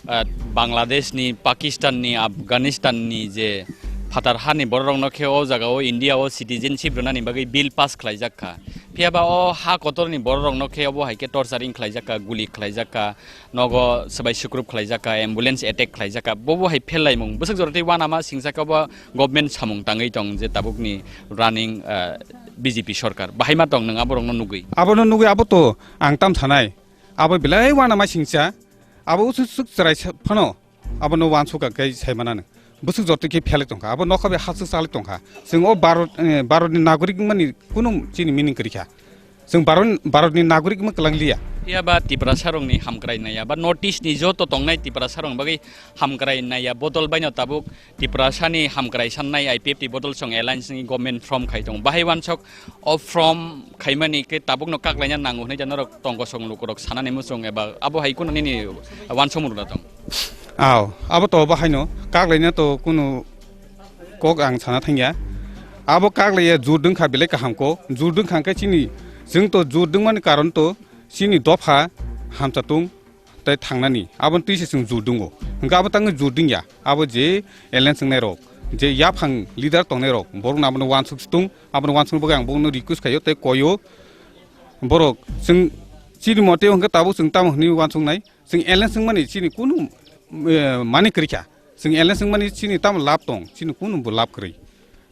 Ah, Bangladesh ni, Pakistan ni, Afghanistan ni je phatar hani borok rokno khe o jaga o India o citizenship rwnani bagwi bill pass khlaijak kha. Phiya ba o ha kotor ni borok rokno khe obo hai khe torturing khlaijak kha, guli khlaijak kha, nogo swbai sukrup khlaijak kha, ambulance attack khlaijak kha. Bobo hai phelaimung bwswk jora tei uanama singsa khe obo government samung tangwi tong je tabuk ni running, ah, B J P sorkar. Bahai ma tong nwng abo rokno nugwi? Abono nugwi abo to ang tam sanai. Abo belai uanama singsa. Abo usuk suk chwrai sa-, phano abono uansuk kha khe sai manano. Bwswk joto khe phelai tongkha. Abo nokha bai hasuk salai tongkha. Chwng o Bharat, eh, Bharatni nagorik mani kunu chini meaning kwrwi kha. Chwng Bharat, Bharatni nagorik wngma kwlang liya. Phiya ba Tiprasa rokni hamkrai naiya ba North East ni joto tongnai Tiprasa rokni bagwi hamkrai naiya bodol baino tabuk Tiprasani hamkrai sannai I P F T bodol song alliance ni government form khai tongo. Bahai uansuk o form khaimani khe tabukno kaklaina nango hwnwi da norok tongkosong lukurok sanani muchung eba abo hai kunu nini uansukmung rwna tong? Aw, abo to bahaino kaklaina to kunu kok ang sana thangya. Abo kaklaiya jur dwngkha belai kaham kok. Jur dwngkha hwnkhe chini, chwng to jur dwngmani karon to chini dopha hamsa tung tei thangnani, aboni twi se chwng jur dungo. Hwnkhe abo tangwi jur dungya. Abo je alliance wngnai rok, je yaphang leader tongnai rok, borokno abono uansuk tung, abono uansukna bagwi ang borokno request khaio tei koio. Borok chwng chini mote hwnkhe tabuk chwng tamo hwnwi uansuknai? Chwng alliance wngmani chini kunu, eh, mani kwrwi kha. Chwng alliance wngmani chini tamo lab tong, chini kunu bo lab kwrwi.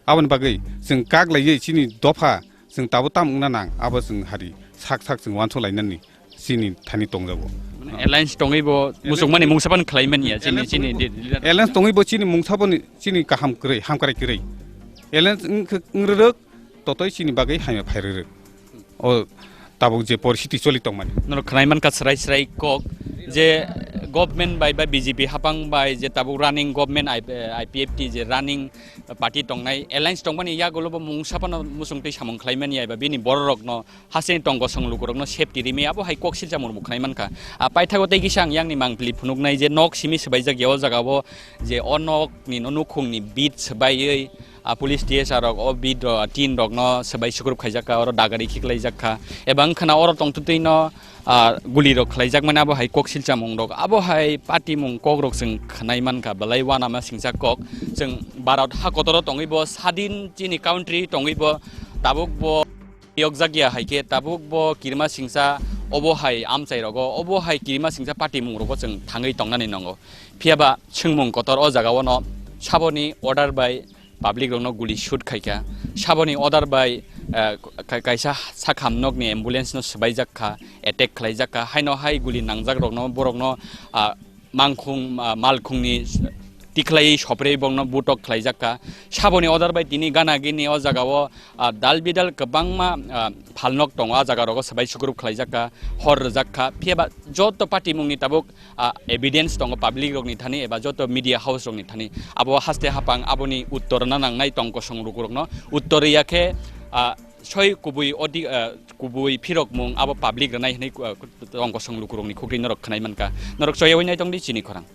Aboni bagwi chwng kak laiwi chini dopha chwng tabuk tam wngna nang, abo chwng hari sak sak chwng uansuk lainani chini thani tongjago. Mane alliance tongwi bo muchungmani mungsa phano khlai manya chini, chini di-, leader. Alliance tongwi bo chini mungsa boni chini kaham kwrwi, hamkrai kwrwi. Alliance wng khe wng rwrwk, totoi chini bagwi hamya phai rwrwk. O tabuk je poristiti choli tongmani. Norok khwnai mankha chwrai chwrai kok je government bai ba B J P hapang bai je tabuk running government I P F T je running party tongnai alliance tongmani yagulo bo mungsa phano muchung twi samung khlai mani eba bini bororokno hasteni tongkosong lukurokno safety rimi abo hai kok silcha murmuk khwnai mankha. A paithago tei kisa ang yakni mangpili phunuknai je nok simi swbaijak ya o jaga o je o nokni no nukhungni bit swbaiwi a police T S R rok o bit ro-, tin rokno swbai sukrup khaijak kha, oro dagari khiklaijak kha. Eba wngkhana oro tongtwtwino, a, guli rok khlaijak mani abo hai kok silchamung rok. Abo hai party mung kok rok chwng khwnai mankha, belai uanama singcha kok. Chwng Bharat ha kotoro tongwi bo sadin chini country tongwi bo tabuk bo yokjak ya hai khe tabuk bo kirima singcha obo hai amchai rogo, obo hai kirima singcha party mung rogo chwng thangwi tongnani nongo. Phiya ba swngmung kotor o jaga o no saboni order bai public rokno guli shoot khaikha. Saboni order bai, eh, ka-, kaisa sakham nokni ambulance no swbaijak kha, attack khlaijak kha, haino hai guli nangjak rokno, borokno, ah, mangkhung, ah, malkhungni tikhlai soprei bokno butok khlaijak kha. Saboni order bai tini gana gini o jaga o, ah, dal bidal kwbangma, ah, phalnok tongo, a jaga rogo swbai sukrup khlaijak kha, hor rwjak kha. Phiya ba joto party mungni tabuk ah, evidence tongo public rokni thani eba joto media house rokni thani. Abo haste hapang aboni uttor rwna nangnai tongkosong lukurokno. Uttor rwya khe, ah, soi kubui odi-, ah, kubui phirokmung abo public rwnai hwnwi, ah, tongkosong lukurokni khukri norok khwnai mankha. Norok choyawi nai tongdi chini khorang.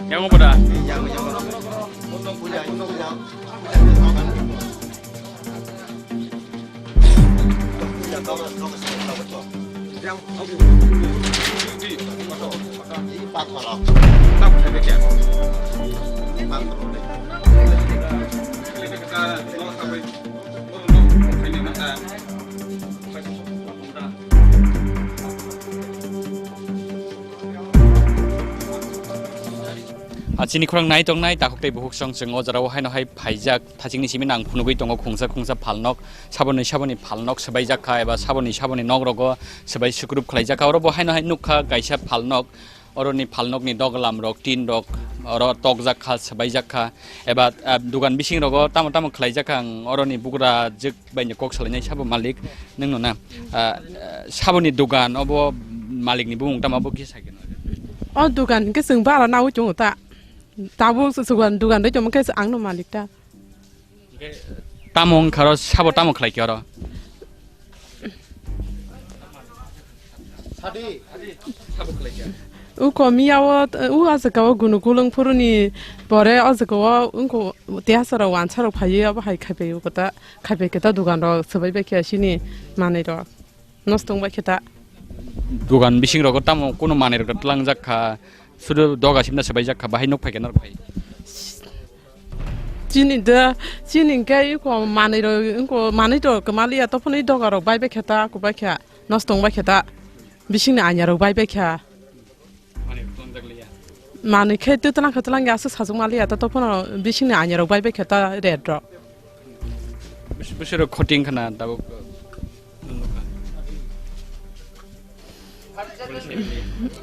Yang apa dah? Ah, chini khorang nai tongnai takhuk tei bukhuk song chwng o jora o haino hai phaijak. Thachikni simi nang phunugwi tongo khungsa khungsa phalnok, saboni saboni phalnok swbaijak kha eba saboni saboni nok rogo swbai sukrup khlaijak kha. Oro bo haino hai nukha kaisa phalnok, oroni phalnokni doglam rok, tin rok oro tokjak kha, swbaijak kha eba, ah, dugan bising rogo tamo tamo khlaijak kha. Ang oroni bugra jwk bai ni kok salainai sabo malik nwngno na, ah, saboni dugan obo malikni bumung tamo abo kisa khe no? O dugan hwnkhe chwng bara nawi tongo ta. Tabuk se sugan dugan dai tongma khe ang no malik ta. Tamo wngkha ro, sabo tamo khlai khe oro? Uko miya o, u aswka o gunu kulung phuruni pore o jaga o wngko tei aswk rok wansa rok phaiwi abo hai khaipai uko ta, khaipai khe ta dugan rok swbai bai khe sini manwi rok. Nosto wngbai khe ta. Dugan bising rogo tamo kunu manwi rok tlangjak kha, sudu doga simna swbaijak kha, bahai nuk phai khe norok phai. Chini da, chini hwnkhe iko manwi rok, iko manwi rok kwmaliya, tophano i doga rok bai bai khe ta, kubai khe, nosto wngbai khe ta, bisingni anya rok bai bai khe. Manwi khe twi tlang khe tlang ya, aswk sajwk maliya ta, tophano bisingni anya rok bai bai khe ta red rok. Bwswk bwswk rok khoting khna tabuk.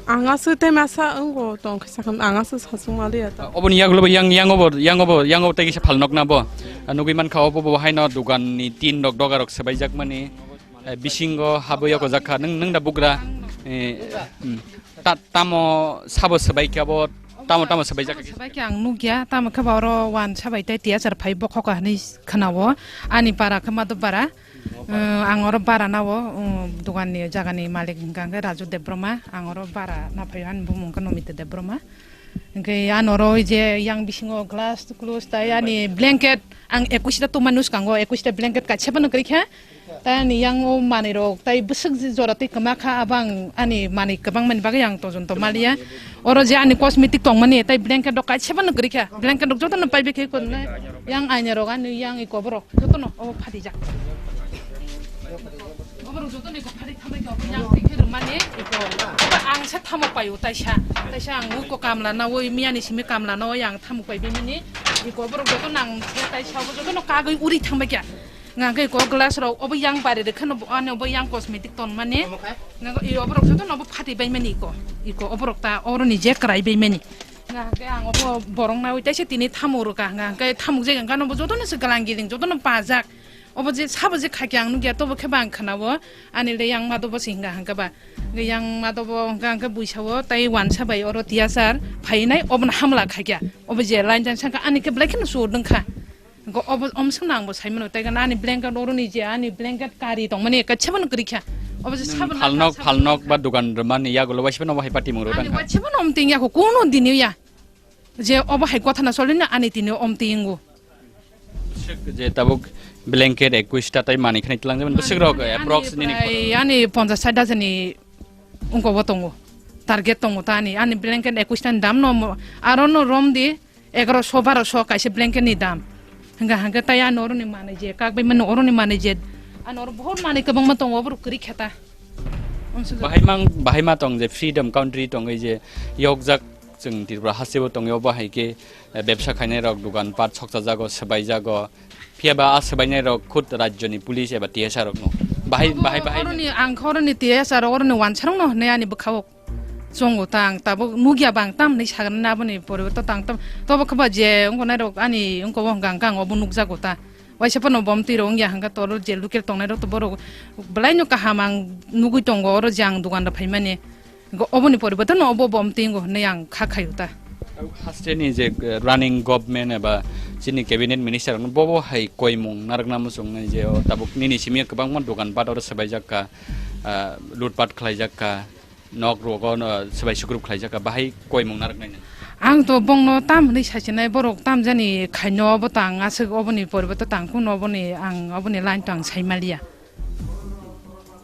Ang aswk tei masa wngo tong khe sakha, ang aswk sajwk maliya ta. Oboni yagulo bo yang, yang obo, yang obo, yang obo tei kisa phalnok na bo. Nugwi mankha obo bo haino dugan ni tin rok doga rok swbaijak mani. Eh, bisingo habwi yokojak kha. Nwng, nwng da bugra? Eh, hmm. Ta-, tamo sabo swbai khe abo, tamo, tamo swbaijak kha? Sabo swbai khe ang nukya, tamo khe ba oro wansa bai tei tiyachar phai bokhok hinwi khwnao. Ani para khe Madhub para. Eh, ang oro bara nao, eh, dogan ni jaga ni malik hwnkha khe Raju Debbarma. Ang oro bara na phaio, ani bumung khe Nomita Debbarma. Hwnkhe ano oro je yang bisingo glass, clues tai ani blanket, ang ekush ta tongmani swkango ekush ta blanket kaisa phano kwrwi kha. Tai ani yang o manwi rok tai bwswk jora twi kwma kha, abo ang ani manwi kwbang mani bagwi ang tojon tong maliya. Oro je ani cosmetic tongmani tai blanket rok kaisa phano kwrwi kha, blanket rok jotono paibai khe kwrwnai. Yang aina rok ani yang iko borok jotono obo phatijak. Oborok jotono iko phati thambai khe obo yang twi khe rwmani iko. Obo ang sa thamok paio taisa, taisa ang uko kamla na oi miyani simi kamla na oi ang thamok pai bimani iko borok jotono ang taisa obo jotono kagwi uri thangbai kha. Nga hwnkhe iko glass rok obo yang bari rwkhe no, ani obo yang cosmetic tonmani. Nga i oborok jotono obo phati baimani iko. Iko oborok ta oroni je kwrai baimani. Nga hwnkhe ang obo borok nawi taisa tini thamuk rwkha. Nga hwnkhe thamuk je hwnkhe no bo jotono se galang giling jotono pajak. Obo je sabo je khakhe ang nukya tobo khe ba ang khwnao. Ani le yang madobo se hinga hwnkhe ba. Yang madobo hwnkhe hwnkhe buisao tai wansa bai oro tiyachar phainai obono hamla khakya. Obo je line jan sangkha ani khe belai kheno sur dwngkha. Go obo omswkno angbo saimano, tei ani blanket oroni je ani blanket kari tongmani kaisa phano kwrwi kha. Obo je saboni phalnok, phalnok ba dugan rwmani yagulo waisa phano obo hai party mung rw ani tangkha. Waisa phano omting yako kuno dini ya. Je obo hai kotha na solino ani tini omtingo. Bwswk je tabuk blanket ekush ta tai mani khani tlang jaman bwswk rok ani approx nini prai ani ponchash sait hajar ni ungko bo tongo. Target tongo ta ani, ani blanket ekush ta ni dam no mo-, aro no rom di. Egaroso, baroso kaisa blanket ni dam. Hwnkha hwnkhe tai ano oroni manwi je, kak bai mano oroni manwi je. Ano oro bohor manwi kwbangma tongo, oborok kwrwi khe ta. Bahai mang, bahai ma tong je freedom country tongwi je yokjak chwng Tripura hasteo tongwi, obo hai khe, eh, bebsa khainai rok dogan pat sokchajago, swbaijago. Phiya ba a swbainai rok khud rajyoni police eba T S R rok no. Bahai, bahai, bahai. Oroni ang khe oroni T S R rok oroni wansa rok no hwnwi ani bwkha o. Chongo ta ang tabuk nukya ba ang tamni sagani aboni poriborton ta ang tam tobo khe ba je wngkha nai rok ani wngkha o hwnkha ang obo nukjago ta Waisa phano bom twi rok wngya hwnkhe toro je local tongnai rok to borok belai no kaham ang nugwi tongo oro je ang dogan rok phaimani. Go-, oboni poribote no obo bom twi wngo hwnwi ang kha khaio ta. Haste ni je, eh, running government eba chini cabinet minister rok no bobo hai koimung narwkna muchungnai je o tabuk nini simi kwbangma dogan bat oro swbaijak kha, ah, lutpat khlaijak kha. Nok rogo no swbai sukrup khlaijak kha, bahai koimung narwknai nang? Ang to bongno tam hwnwi sachinai, borok tam jani khaino obo tang aswk oboni poribote tang kuno oboni ang oboni line to ang sai maliya.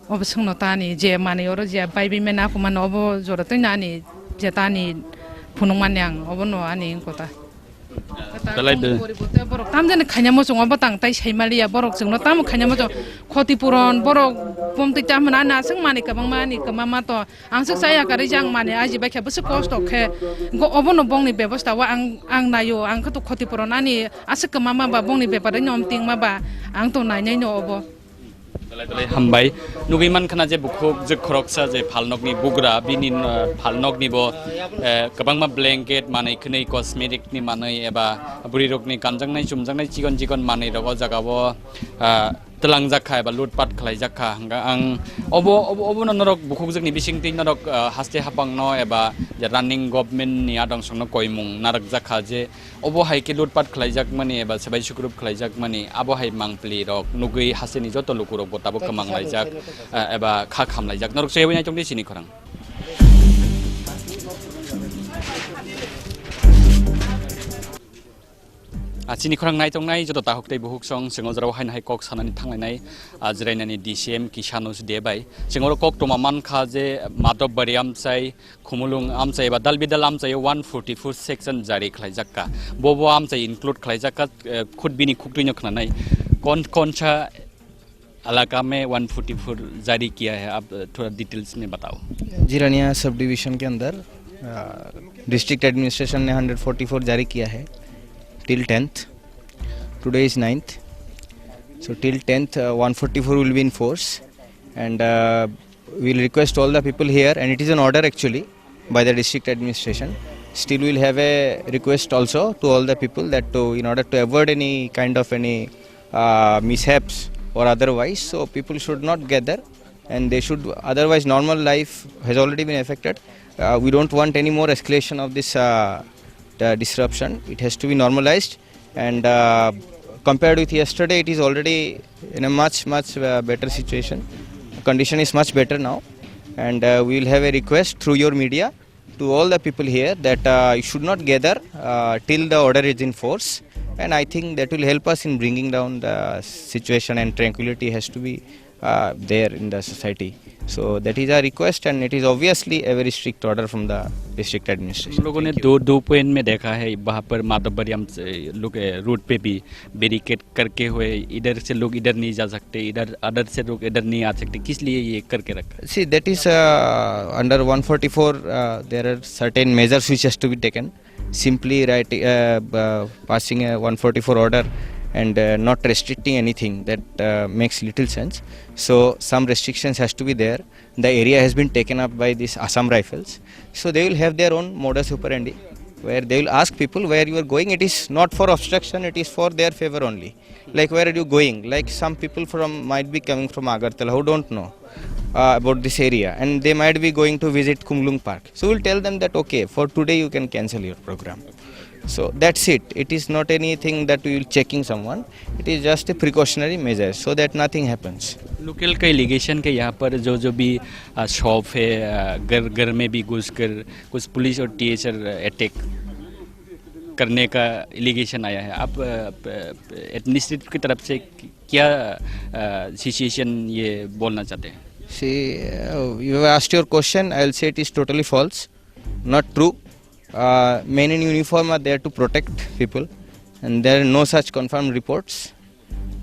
Obo swngno tani je manwi oro je bai bai mena aku mano obo jora twi nani je tani phunuk mani ang obono ani kota. Belai be- Poribote borok tam jani khaina muchungo bwtang tai sai maliya, borok chwngno tamo khaina muchung khoti puron borok bom twi tam hwnna aswk mani kwbangma ani kwmama to ang swk chaya karwi jang mani aji bai khe bwswk kosto khe go obono bongni bebosta o ang ang naio ang khe to khoti puron ani aswk kwmama ba bongni bepar ino omting ma ba ang to nainai no obo. Belai belai hambai. Nugui mankha na je bukhuk je khoroksa je phalnokni bugra, bini, uh, phalnokni bo, eh, kwbangma blanket, manwi khwnwi cosmetic ni manwi eba bwrwi rokni kanjaknai chumjaknai chikon chikon manwi rok o jaga o, ah, twlangjak kha eba lutpat khlaijak kha. Hwnkhe ang obo, obo, obono norok bukhukjakni bisingtwi norok, ah, haste hapangno eba je running government ni adong songno koimung narwkjak kha je obo hai khe lutpat khlaijakmani eba swbai sukrup khlaijakmani, abo hai mangpili rok nugui hasteni joto lukurokbo tabuk kwmang laijak, eh, eba kha kham laijak. Norok chaywi naitok di chini khorang. Ah, chini khorang naitok nai joto tahuk tei buhuk song, chwng o jorao haino hai kok sanani thanglainai, ah, jwrainani D C M Kishan Us Deb bai. Chwng oro kok tongma mankha je Madhobari amchai, Khumulwng amchai eba dal bidal amchai o one forty-four section jari khlaijak kha. Bo bo amchai include khlaijak kha, eh, khud bini khuktwino khwnanai. कौन कौन सा इलाका में one forty four जारी किया है, आप थोड़ा डिटेल्स में बताओ। जिरानिया सब डिवीजन के अंदर, अ, डिस्ट्रिक्ट एडमिनिस्ट्रेशन ने हंड्रेड फोर्टी फोर जारी किया है till tenth. Today is ninth. So till tenth, uh, one forty-four will be in force, and, uh, we'll request all the people here, and it is an order actually by the district administration. Still, we'll have a request also to all the people that to, in order to avoid any kind of any, uh, mishaps or otherwise, so people should not gather, and they should, otherwise normal life has already been affected. Uh, we don't want any more escalation of this, uh, the disruption. It has to be normalized, and, uh, compared with yesterday, it is already in a much, much, uh, better situation. Condition is much better now, and, uh, we will have a request through your media to all the people here that, uh, you should not gather, uh, till the order is in force, and I think that will help us in bringing down the situation, and tranquility has to be, uh, there in the society. So that is our request, and it is obviously a very strict order from the district administration. हम लोगों ने दो दो पॉइंट में देखा है, वहाँ पर माधव बरियाम से लोग, ए, रोड पे भी बैरिकेड करके हुए, इधर से लोग इधर नहीं जा सकते, इधर अदर से लोग इधर नहीं आ सकते, किस लिए ये करके रखा है? See, that is, uh, under one forty-four, uh, there are certain measures which has to be taken. Simply writing, uh, uh, passing a one forty-four order and, uh, not restricting anything, that, uh, makes little sense. So some restrictions has to be there. The area has been taken up by these Assam Rifles. So they will have their own modus operandi, where they will ask people where you are going. It is not for obstruction, it is for their favor only. Like, "Where are you going?" Like, some people from, might be coming from Agartala who don't know, uh, about this area, and they might be going to visit Khumulwng Park. So we'll tell them that, "Okay, for today you can cancel your program." So that's it. It is not anything that we will checking someone. It is just a precautionary measure so that nothing happens. Local का एलिगेशन के यहाँ पर जो जो भी, आ, शॉप है, आ, घर घर में भी घुसकर कुछ पुलिस और टीएचआर अटैक करने का एलिगेशन आया है। आप, आ, प-, एडमिनिस्ट्रेटिव की तरफ से क्या, आ, सिचुएशन ये बोलना चाहते हैं? See, uh, you have asked your question. I'll say it is totally false, not true. Uh, men in uniform are there to protect people, and there are no such confirmed reports.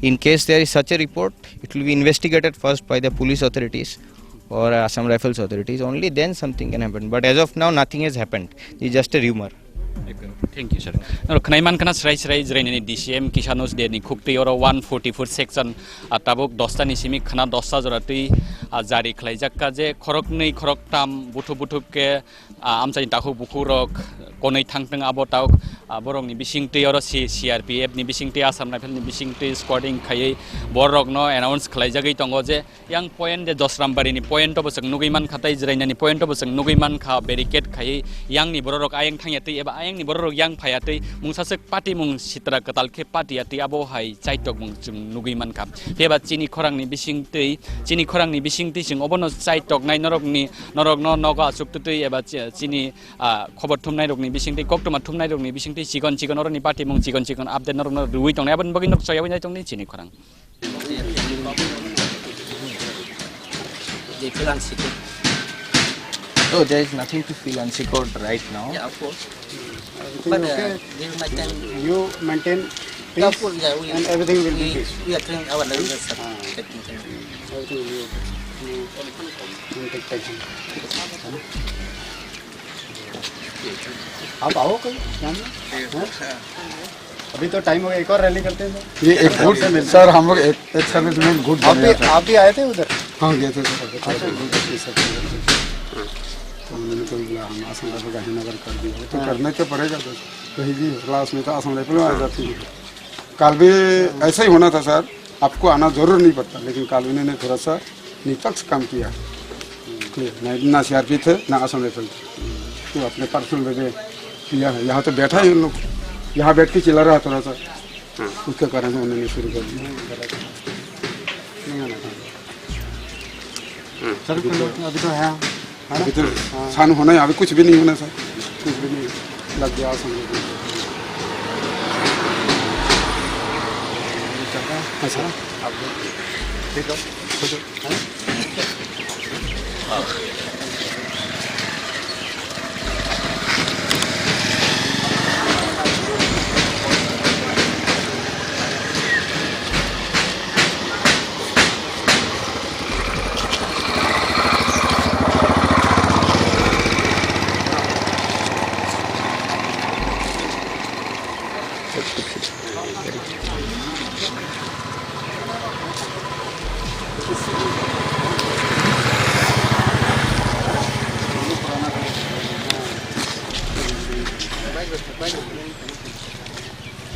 In case there is such a report, it will be investigated first by the police authorities or Assam Rifles authorities. Only then something can happen. But as of now, nothing has happened. It's just a rumor. Thank you, sir. Norok khwnai mankha na srai srai Jwrainani D C M Kisanos Day ni khuktwi oro one forty-four section, ah, tabuk dosta ni simi khwna dosta jora twi, ah, jari khlaijakka je khoroknwi khoroktham buthup buthup khe, ah, amchaini takhuk bukhuk rok konwi thangthwng abo tabuk, ah, borokni bisingtwi oro C-, C R P F ni bisingtwi, Assam Rifle ni bisingtwi squadding khaiwi borokno announce khlaijagwi tongo je Yang point je Josrambari ni point o bo chwng nugwi mankha, tei Jwrainani point o bo chwng nugwi mankha, barricade khaiwi yangni bororok ayang thangya twi eba ayangni bororok yang phaiya twi mungsa swk party mung sitra kwtal khe party ya twi abo hai chaitok mung chwng nugwi mankha. Phiya ba chini khorangni bisingtwi, chini khorangni bisingtwi chwng obono chaitoknai norokni, norokno nogo achuk twtwi eba chi-, chini, ah, khobor thumnairokni bisingtwi, koktwma thumnairokni bisingtwi chikon chikon oroni party mung chikon chikon update norokno rwui tongnai, aboni bagwi nok choyaui nai tongni chini khorang. They feel unsecured. Oh, there is nothing to feel unsecured right now. Yeah, of course. But uh, okay. During my time, you maintain peace, yeah, of course, yeah, we, and everything will be we, peace. We are trying our level best, sir. Ah. Everything will be okay. You, you take tension. आप आओ कहीं, यहाँ पे। हाँ? अभी तो टाइम हो गया, एक और रैली करते हैं सर। ये एक गुड, सर, हम लोग एक, एक सर्विस में गुड आप भी, बनेगा, सर। आप भी आए थे उधर? हाँ, गए थे, सर। अच्छा। गुड, ये सब। तो उन्होंने तो बोला, हम आसम का गांधीनगर कर दिया। वो तो हाँ। करना तो पड़ेगा, सर। कहीं भी क्लास में तो आसम राइफल में आ जाती है। कल भी ऐसा ही होना था, सर। आपको आना जरूर नहीं पड़ता, लेकिन कल उन्होंने थोड़ा सा निष्पक्ष काम किया। क्लियर, ना, ना सीआरपी थे, ना असम राइफल थे। तो अपने पर्सनल वे पे किया है। यहाँ तो बैठा है उन लोग, यहाँ बैठ के चिल्ला रहा थोड़ा सा, उसके कारण से उन्होंने शुरू कर दिया। नहीं आना था। सर, अभी तो है। अभी तो हाँ। शांत होना है, अभी कुछ भी नहीं होना सर, कुछ भी नहीं लग गया समझ। हाँ सर, आप ठीक हो? खुश हो? हाँ?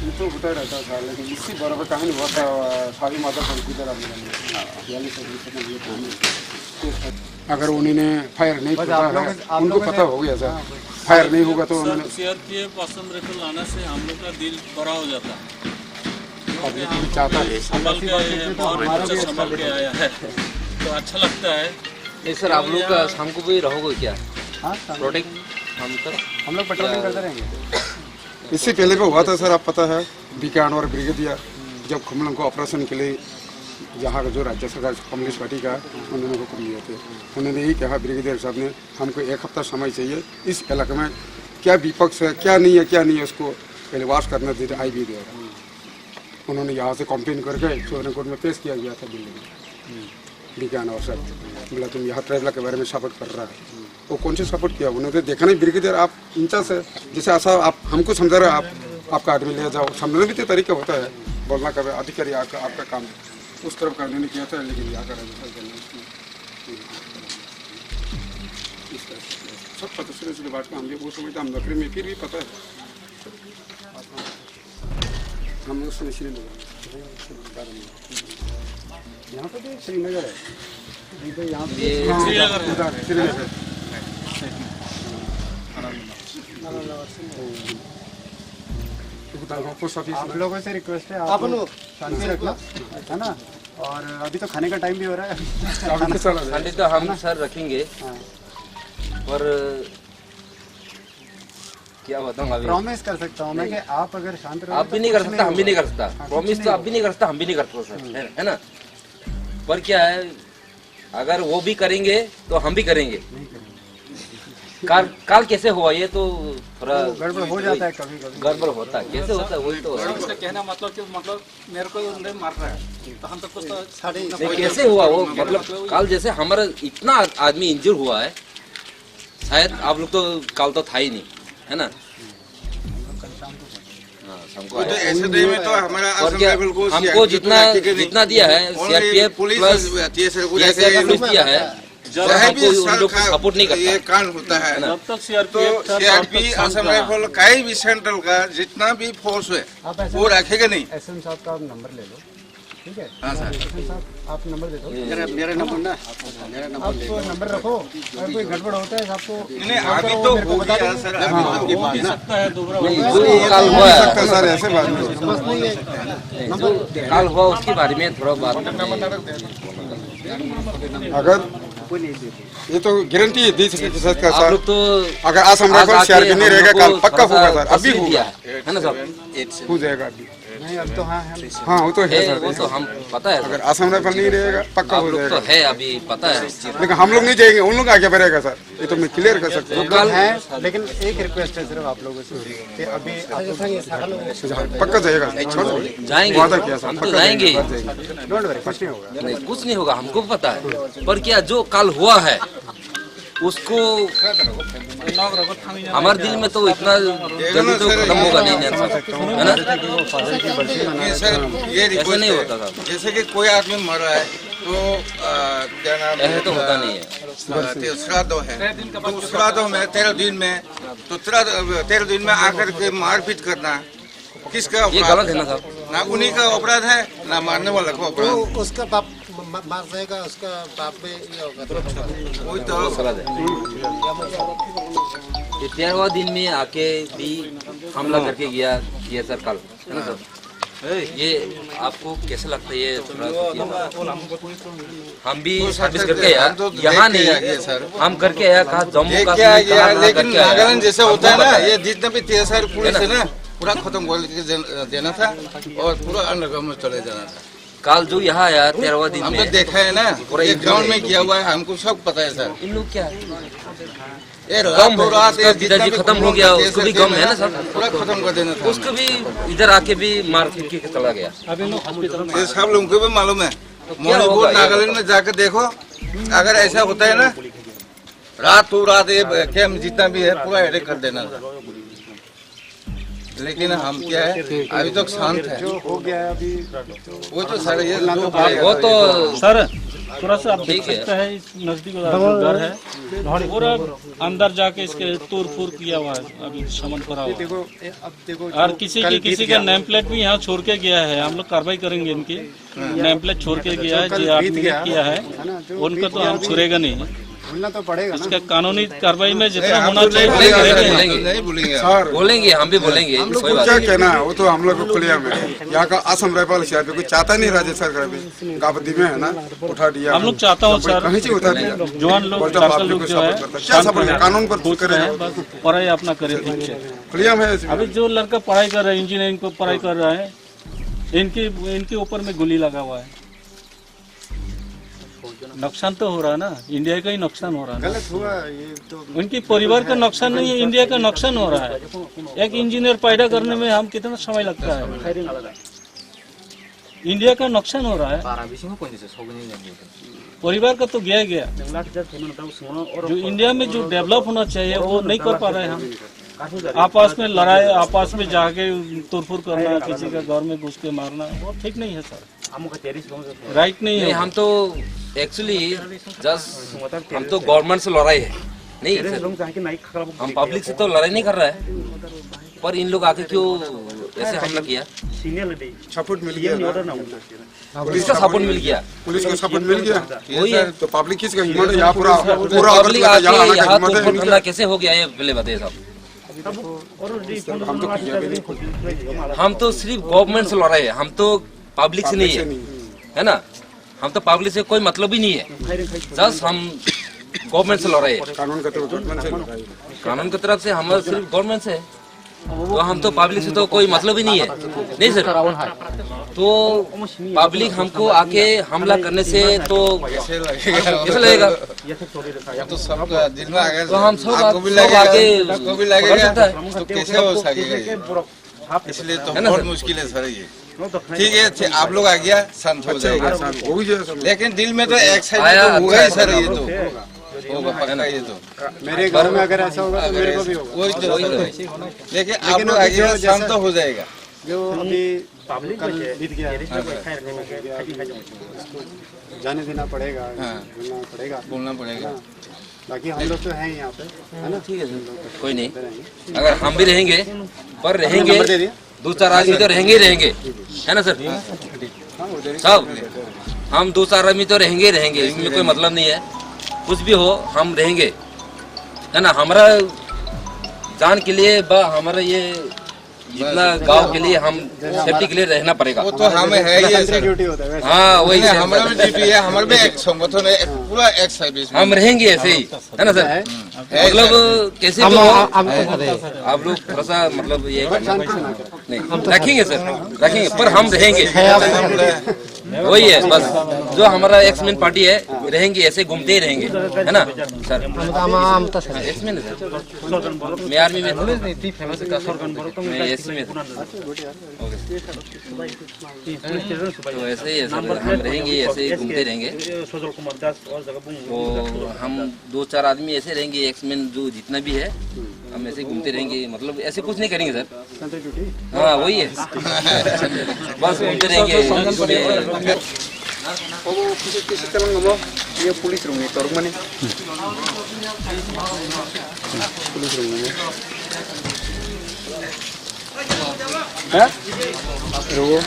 ये तो होता रहता था, लेकिन इससे बराबर कहानी हुआ था, शाही माता पर किधर आ गया? बयालीस और बीस में ये कहानी। अगर उन्होंने फायर नहीं बस खोला आप लोगों है, से, आप उनको लोगों पता से हो गया सर। हाँ, बस। फायर नहीं होगा तो सर, उन्होंने सीआरपीएफ असम राइफल आने से हम लोग का दिल बड़ा हो जाता है। क्योंकि पब्लिक हम भी चाहता है। संभल के, बहुत अच्छा संभल के आया है, तो अच्छा लगता है। नहीं सर, आप लोग का, हमको भी रहोगे क्या? हाँ, शाम को। प्रोटेक्ट हम तक हम लोग पेट्रोलिंग या करते रहेंगे। इससे पहले भी हुआ था सर, आप पता है, बीकानेर और ब्रिगेडियर जब खुमलंग को ऑपरेशन के लिए यहाँ का जो राज्य सरकार कम्युनिस्ट पार्टी का, उन्होंने हुक्म दिए थे। उन्होंने यही कहा ब्रिगेडियर साहब ने, "हमको एक हफ्ता समय चाहिए, इस इलाके में क्या विपक्ष है, क्या नहीं है, क्या नहीं है, उसको पहले वॉश करने दीजिए, आई भी दे।" उन्होंने यहाँ से कंप्लेन करके सुप्रीम कोर्ट में पेश किया गया था दिल्ली में। बीकानेर सर, बोला, "तुम यहाँ ट्राइबल के बारे में सपोर्ट कर रहा है।" वो कौन से सपोर्ट किया? उन्होंने तो देखा नहीं, ब्रिगेडियर आप इंचार्ज है, जैसे ऐसा आप हमको समझा रहे हैं, आप, आपका आदमी ले जाओ, समझने भी तो तरीका होता है, बोलना का भी अधिकारी आपका, आपका काम उस तरफ का उन्होंने किया था, लेकिन यहाँ का राजस्थान का नहीं। इस तरह से सब पता, सुने, सुने बात को हम भी वो समय तो हम नौकरी में, फिर भी पता है। हम लोग से श्रीनगर। यहाँ पे भी श्रीनगर है। नहीं तो यहाँ पे ये हाँ, श्रीनगर है। उधर, श्रीनगर। तो उधर वो पोस्ट ऑफिस आप में। लोगों से रिक्वेस्ट है, आप आप लोग लोग शांति रखना, है ना? और अभी तो खाने का टाइम भी हो रहा है। अभी तो चला जाए। खाने तो हम सर रखेंगे, हाँ। पर क्या बताऊं अभी? प्रॉमिस कर सकता हूँ मैं कि आप अगर शांत रहोगे आप भी तो नहीं कर कुछ सकता, नहीं हम भी होगा। नहीं कर सकता। हाँ, कुछ प्रॉमिस तो नहीं आप भी होगा। नहीं कर सकता, हम भी नहीं कर सकता सर, हम्म। है, है ना? पर क्या है, अगर वो भी करेंगे तो हम भी करेंगे। नहीं करेंगे। काल, काल कैसे हुआ ये तो थोड़ा वो गड़बड़ हो जाता है कभी-कभी। गड़बड़ होता है, कैसे होता है वही तो है। इसका कहना मतलब कि मतलब मेरे को उनने मार रहा है, तो हम तो कुछ तो साढ़े नहीं, कैसे हुआ वो? मतलब काल जैसे हमारा इतना आदमी इंजर हुआ है, शायद आप लोग तो काल तो था ही नहीं, है ना? हमको तो ऐसे टाइम में तो हमारा और असम क्या, राइफल को हमको जितना, जितना दिया है, सीआरपीएफ प्लस टीएसआर को दिया है, जब हमको उन लोग को सपोर्ट नहीं करता। ये कांड होता है। जब तक सीआरपीएफ, तो सीआरपी, असम राइफल, कहीं भी सेंट्रल का जितना भी फोर्स है, वो रखेगा नहीं। एसएम साहब का आप नंबर ले लो। ठीक है? हाँ, सर। एसएम साहब, आप नंबर दे दो। मेरा, मेरा नंबर ना, मेरा नंबर आप ले तो लो। नंबर रखो, अगर कोई गड़बड़ होता है, आपको नहीं, नहीं, कॉल अभी करो, तो मेरे को हो बता गया, दो। सर, अभी तो हो गया। नहीं, जो कल हुआ है। हो सकता है, सर, ऐसे बात नहीं। बस नहीं है। नहीं, जो कल हुआ, उसके बारे में थोड़ा बात करते हैं। अगर ये तो गारंटी दे सकते, सर, का आप सर। लोग तो अगर असम आज राइफल आके सीआरपी नहीं हम रहेगा, लोग को कल पक्का थोड़ा सा होगा, सर, अभी तसल्ली होगा। दिया है, है ना, सर? हो जाएगा अभी। नहीं, अब तो हाँ है। हाँ, वो तो है, ए, सर। वो तो हम पता है, सर। अगर असम राइफल नहीं रहेगा, पक्का हो जाएगा। आप लोग तो है, अभी पता है उस चीज़। लेकिन हम लोग नहीं जाएंगे, उन लोग आगे बढ़ेगा, सर। ये तो मैं क्लियर कर सकता हूँ। वो कल है, लेकिन एक रिक्वेस्ट है सिर्फ आप लोगों से कि अभी आप लोग पक्का जाएगा, सर। जाएंगे। वादा किया, सर, हम तो पक्का जाएंगे। जाएंगे। डोंट वरी, कुछ नहीं होगा। नहीं, कुछ नहीं होगा, हमको पता है। पर क्या जो कल हुआ है, उसको हमारे दिल में तो इतना जल्दी तो खत्म होगा नहीं, नेल्सन, है ना? ये सर, ये ऐसा रिक्वेस्ट नहीं है। होता था। जैसे कि कोई आदमी मरा है, तो, आ, क्या नाम है, ऐसे तो होता नहीं है। आ, ते-, श्राद्ध है, तो श्राद्ध में तेरह दिन में, तो तेरह, तेरह दिन में आकर के मारपीट करना, किसका ये अपराध? गलत है ना, साहब? ना उन्हीं का अपराध है, ना मारने वाला का अपराध। तो उसका बाप म-, म-, मर जाएगा, उसका बाप में ये होगा। वही तो। ये तेरहवाँ दिन में आके भी हमला करके गया, ये सर कल, है ना सर? ये आपको कैसे लगता है, ये थोड़ा सा? हम भी सर्विस करके आया, हम तो यहाँ देख के नहीं, आ गए, सर। हम करके आया, कहाँ जम्मू देख के कश्मीर, आ गया, कहाँ, कहाँ लेकिन करके आया। नागालैंड जैसे होता है ना, ये जितना भी टीएसआर पुलिस है ना, पूरा खत्म कर के जन-, देना था और पूरा अंडरग्राउंड में चले जाना था। कल जो यहाँ आया, तेरहवाँ दिन हम तो में देखा है ना, पूरा ये ग्राउंड में किया हुआ है, हमको सब पता है, सर। इन लोग क्या है? ये रात, गम है, रात, उसका ये जितना पिताजी भी खत्म हो गया, उसको भी गम है ना, सर? पूरा खत्म कर देना था। उसको भी इधर आके भी मार पीट के चला गया। अभी लोग हॉस्पिटल में ये सब लोगों को भी मालूम है। तो क्या मणिपुर, होगा ये? नागालैंड में जाके देखो, अगर ऐसा होता है ना, रात तो रात ये कैंप जितना भी है, पूरा अटैक कर देना था। लेकिन हम क्या है, अभी तक शांत है। जो हो गया है अभी, वो तो सर, ये जो वो तो सर, थोड़ा सा आप देख सकते हैं, इस नजदीक वाला जो घर है, पूरा अंदर जाके इसके तोड़ फोड़ किया हुआ है, अभी सामान पड़ा हुआ है। देखो, अब देखो, और किसी की, किसी का नेम प्लेट भी यहाँ छोड़ के गया है, हम लोग कार्रवाई करेंगे इनकी। नेम प्लेट छोड़ के गया है, जो आदमी ने किया है, उनको तो हम छोड़ेगा नहीं। भूलना तो पड़ेगा ना। इसका कानूनी कार्रवाई में जितना होना चाहिए, नहीं, करेंगे। नहीं, नहीं भूलेंगे। सर, बोलेंगे, हम भी बोलेंगे, हम लोग कोई को बात क्या नहीं। कहना है, वो तो हम लोग को खुलेआम है। यहाँ का असम राइफल सीआरपी को चाहता नहीं, राज्य सरकार भी गाबदी में है ना, उठा दिया। हम लोग चाहता हूँ, सर, कहीं से उठा दिया। जवान लोग, बोलता डॉक्टर पब्लिक लोग को जो है, सपोर्ट करता है। क्या सपोर्ट है? कानून पर कुछ करें। बस पढ़ाई अपना करें, ठीक है। खुलेआम है इसमें। अभी जो लड़का पढ़ाई कर रहा है, इंजीनियरिंग को पढ़ाई कर रहा है, इनके, इनके ऊपर में गोली लगा हुआ है। नुकसान तो हो रहा है ना, इंडिया का ही नुकसान हो रहा है ना। गलत हुआ, ये तो उनकी परिवार का नुकसान नहीं है, इंडिया का नुकसान हो रहा है। एक इंजीनियर पैदा करने में हम कितना समय लगता है, इंडिया का नुकसान हो रहा है। परिवार का तो गया गया। जो इंडिया में जो डेवलप होना चाहिए, वो नहीं कर पा रहे हैं हम। आपस में लड़ाई, आपस में जाके तोड़फोड़ करना, किसी का घर में घुस के मारना, वो ठीक नहीं है सर। राइट नहीं नहीं, है। हम तो एक्चुअली जस्ट, हम तो गवर्नमेंट से लड़ाई है, नहीं सर, हम पब्लिक से तो लड़ाई नहीं कर रहा है, पर इन लोग आके क्यों ऐसे हमला किया? सपोर्ट मिल गया ना। पुलिस का सपोर्ट मिल गया। पुलिस का सपोर्ट मिल गया। वही है। तो पब्लिक किसका हिम्मत है? यहाँ पूरा, पूरा पब्लिक आके यहाँ तोड़फोड़ धंधा कैसे हो गया, ये पहले बताइए साहब। हम तो सिर्फ गवर्नमेंट से लड़ाई है, हम तो पब्लिक से नहीं है, है ना? हम तो पब्लिक से कोई मतलब ही नहीं है, जस्ट हम गवर्नमेंट से लड़ाई है। कानून के तरफ से हमारा सिर्फ गवर्नमेंट से है, तो हम तो पब्लिक से तो कोई मतलब ही नहीं है, नहीं सर। तो पब्लिक हमको आके हमला करने से तो कैसे लगेगा? तो सब दिल में आ गया, तो हम सब आपको भी लगेगा, आके हमको भी लगेगा, तो कैसे हो सकेगा ये? इसलिए तो बहुत मुश्किल है सर ये। ठीक है, आप लोग आ गया, शांत हो जाएगा। लेकिन दिल में तो एक साइड में तो होगा ही सर, ये तो होगा पक्का, ये तो। मेरे गांव में अगर ऐसा होगा तो मेरे को भी होगा। वही तो। लेकिन आप लोग आ गया, शांत हो जाएगा। जो अभी पब्लिक कल बीत गया है, इसको जाने देना पड़ेगा, हाँ। बोलना पड़ेगा। बोलना पड़ेगा। हाँ। बाकी हम लोग तो हैं यहाँ पे, है ना? ठीक है सर, कोई नहीं। अगर हम भी रहेंगे, पर रहेंगे, दो चार आदमी तो रहेंगे ही रहेंगे, है ना सर? साहब, हम दो चार आदमी तो रहेंगे ही रहेंगे, इसमें कोई मतलब नहीं है। कुछ भी हो, हम रहेंगे, है ना? हमारा जान के लिए, बा हमारा ये जितना गांव के लिए, हम सेफ्टी के लिए रहना पड़ेगा। वो तो हमें है ही है, सर। ड्यूटी होता है वैसे। हाँ, वही नहीं, सर। हमारा भी ड्यूटी है, हमारा भी एक संगठन है, पूरा एक सर्विस में। हम रहेंगे ऐसे ही, है ना सर? मतलब कैसे भी हो, आप लोग थोड़ा सा, मतलब, ये करना। नहीं, रखेंगे सर, रखेंगे, पर हम रहेंगे। वही है बस, जो हमारा एक्समेन पार्टी है, रहेंगे ऐसे, घूमते ही रहेंगे, है ना सर? एक्समेन है सर। मैं आर्मी में था। मैं एसी में था। ओके। तो ऐसे ही है सर, हम रहेंगे, ऐसे ही घूमते रहेंगे। तो हम दो चार आदमी ऐसे रहेंगे, एक्समैन जो जितना भी है, हम ऐसे ही घूमते रहेंगे, मतलब ऐसे कुछ नहीं करेंगे सर। हाँ, वही है। बस घूमते रहेंगे। Obo kisa kisa telang obo, ye police rokni torok mani. Police rokni. Ha? Rogo.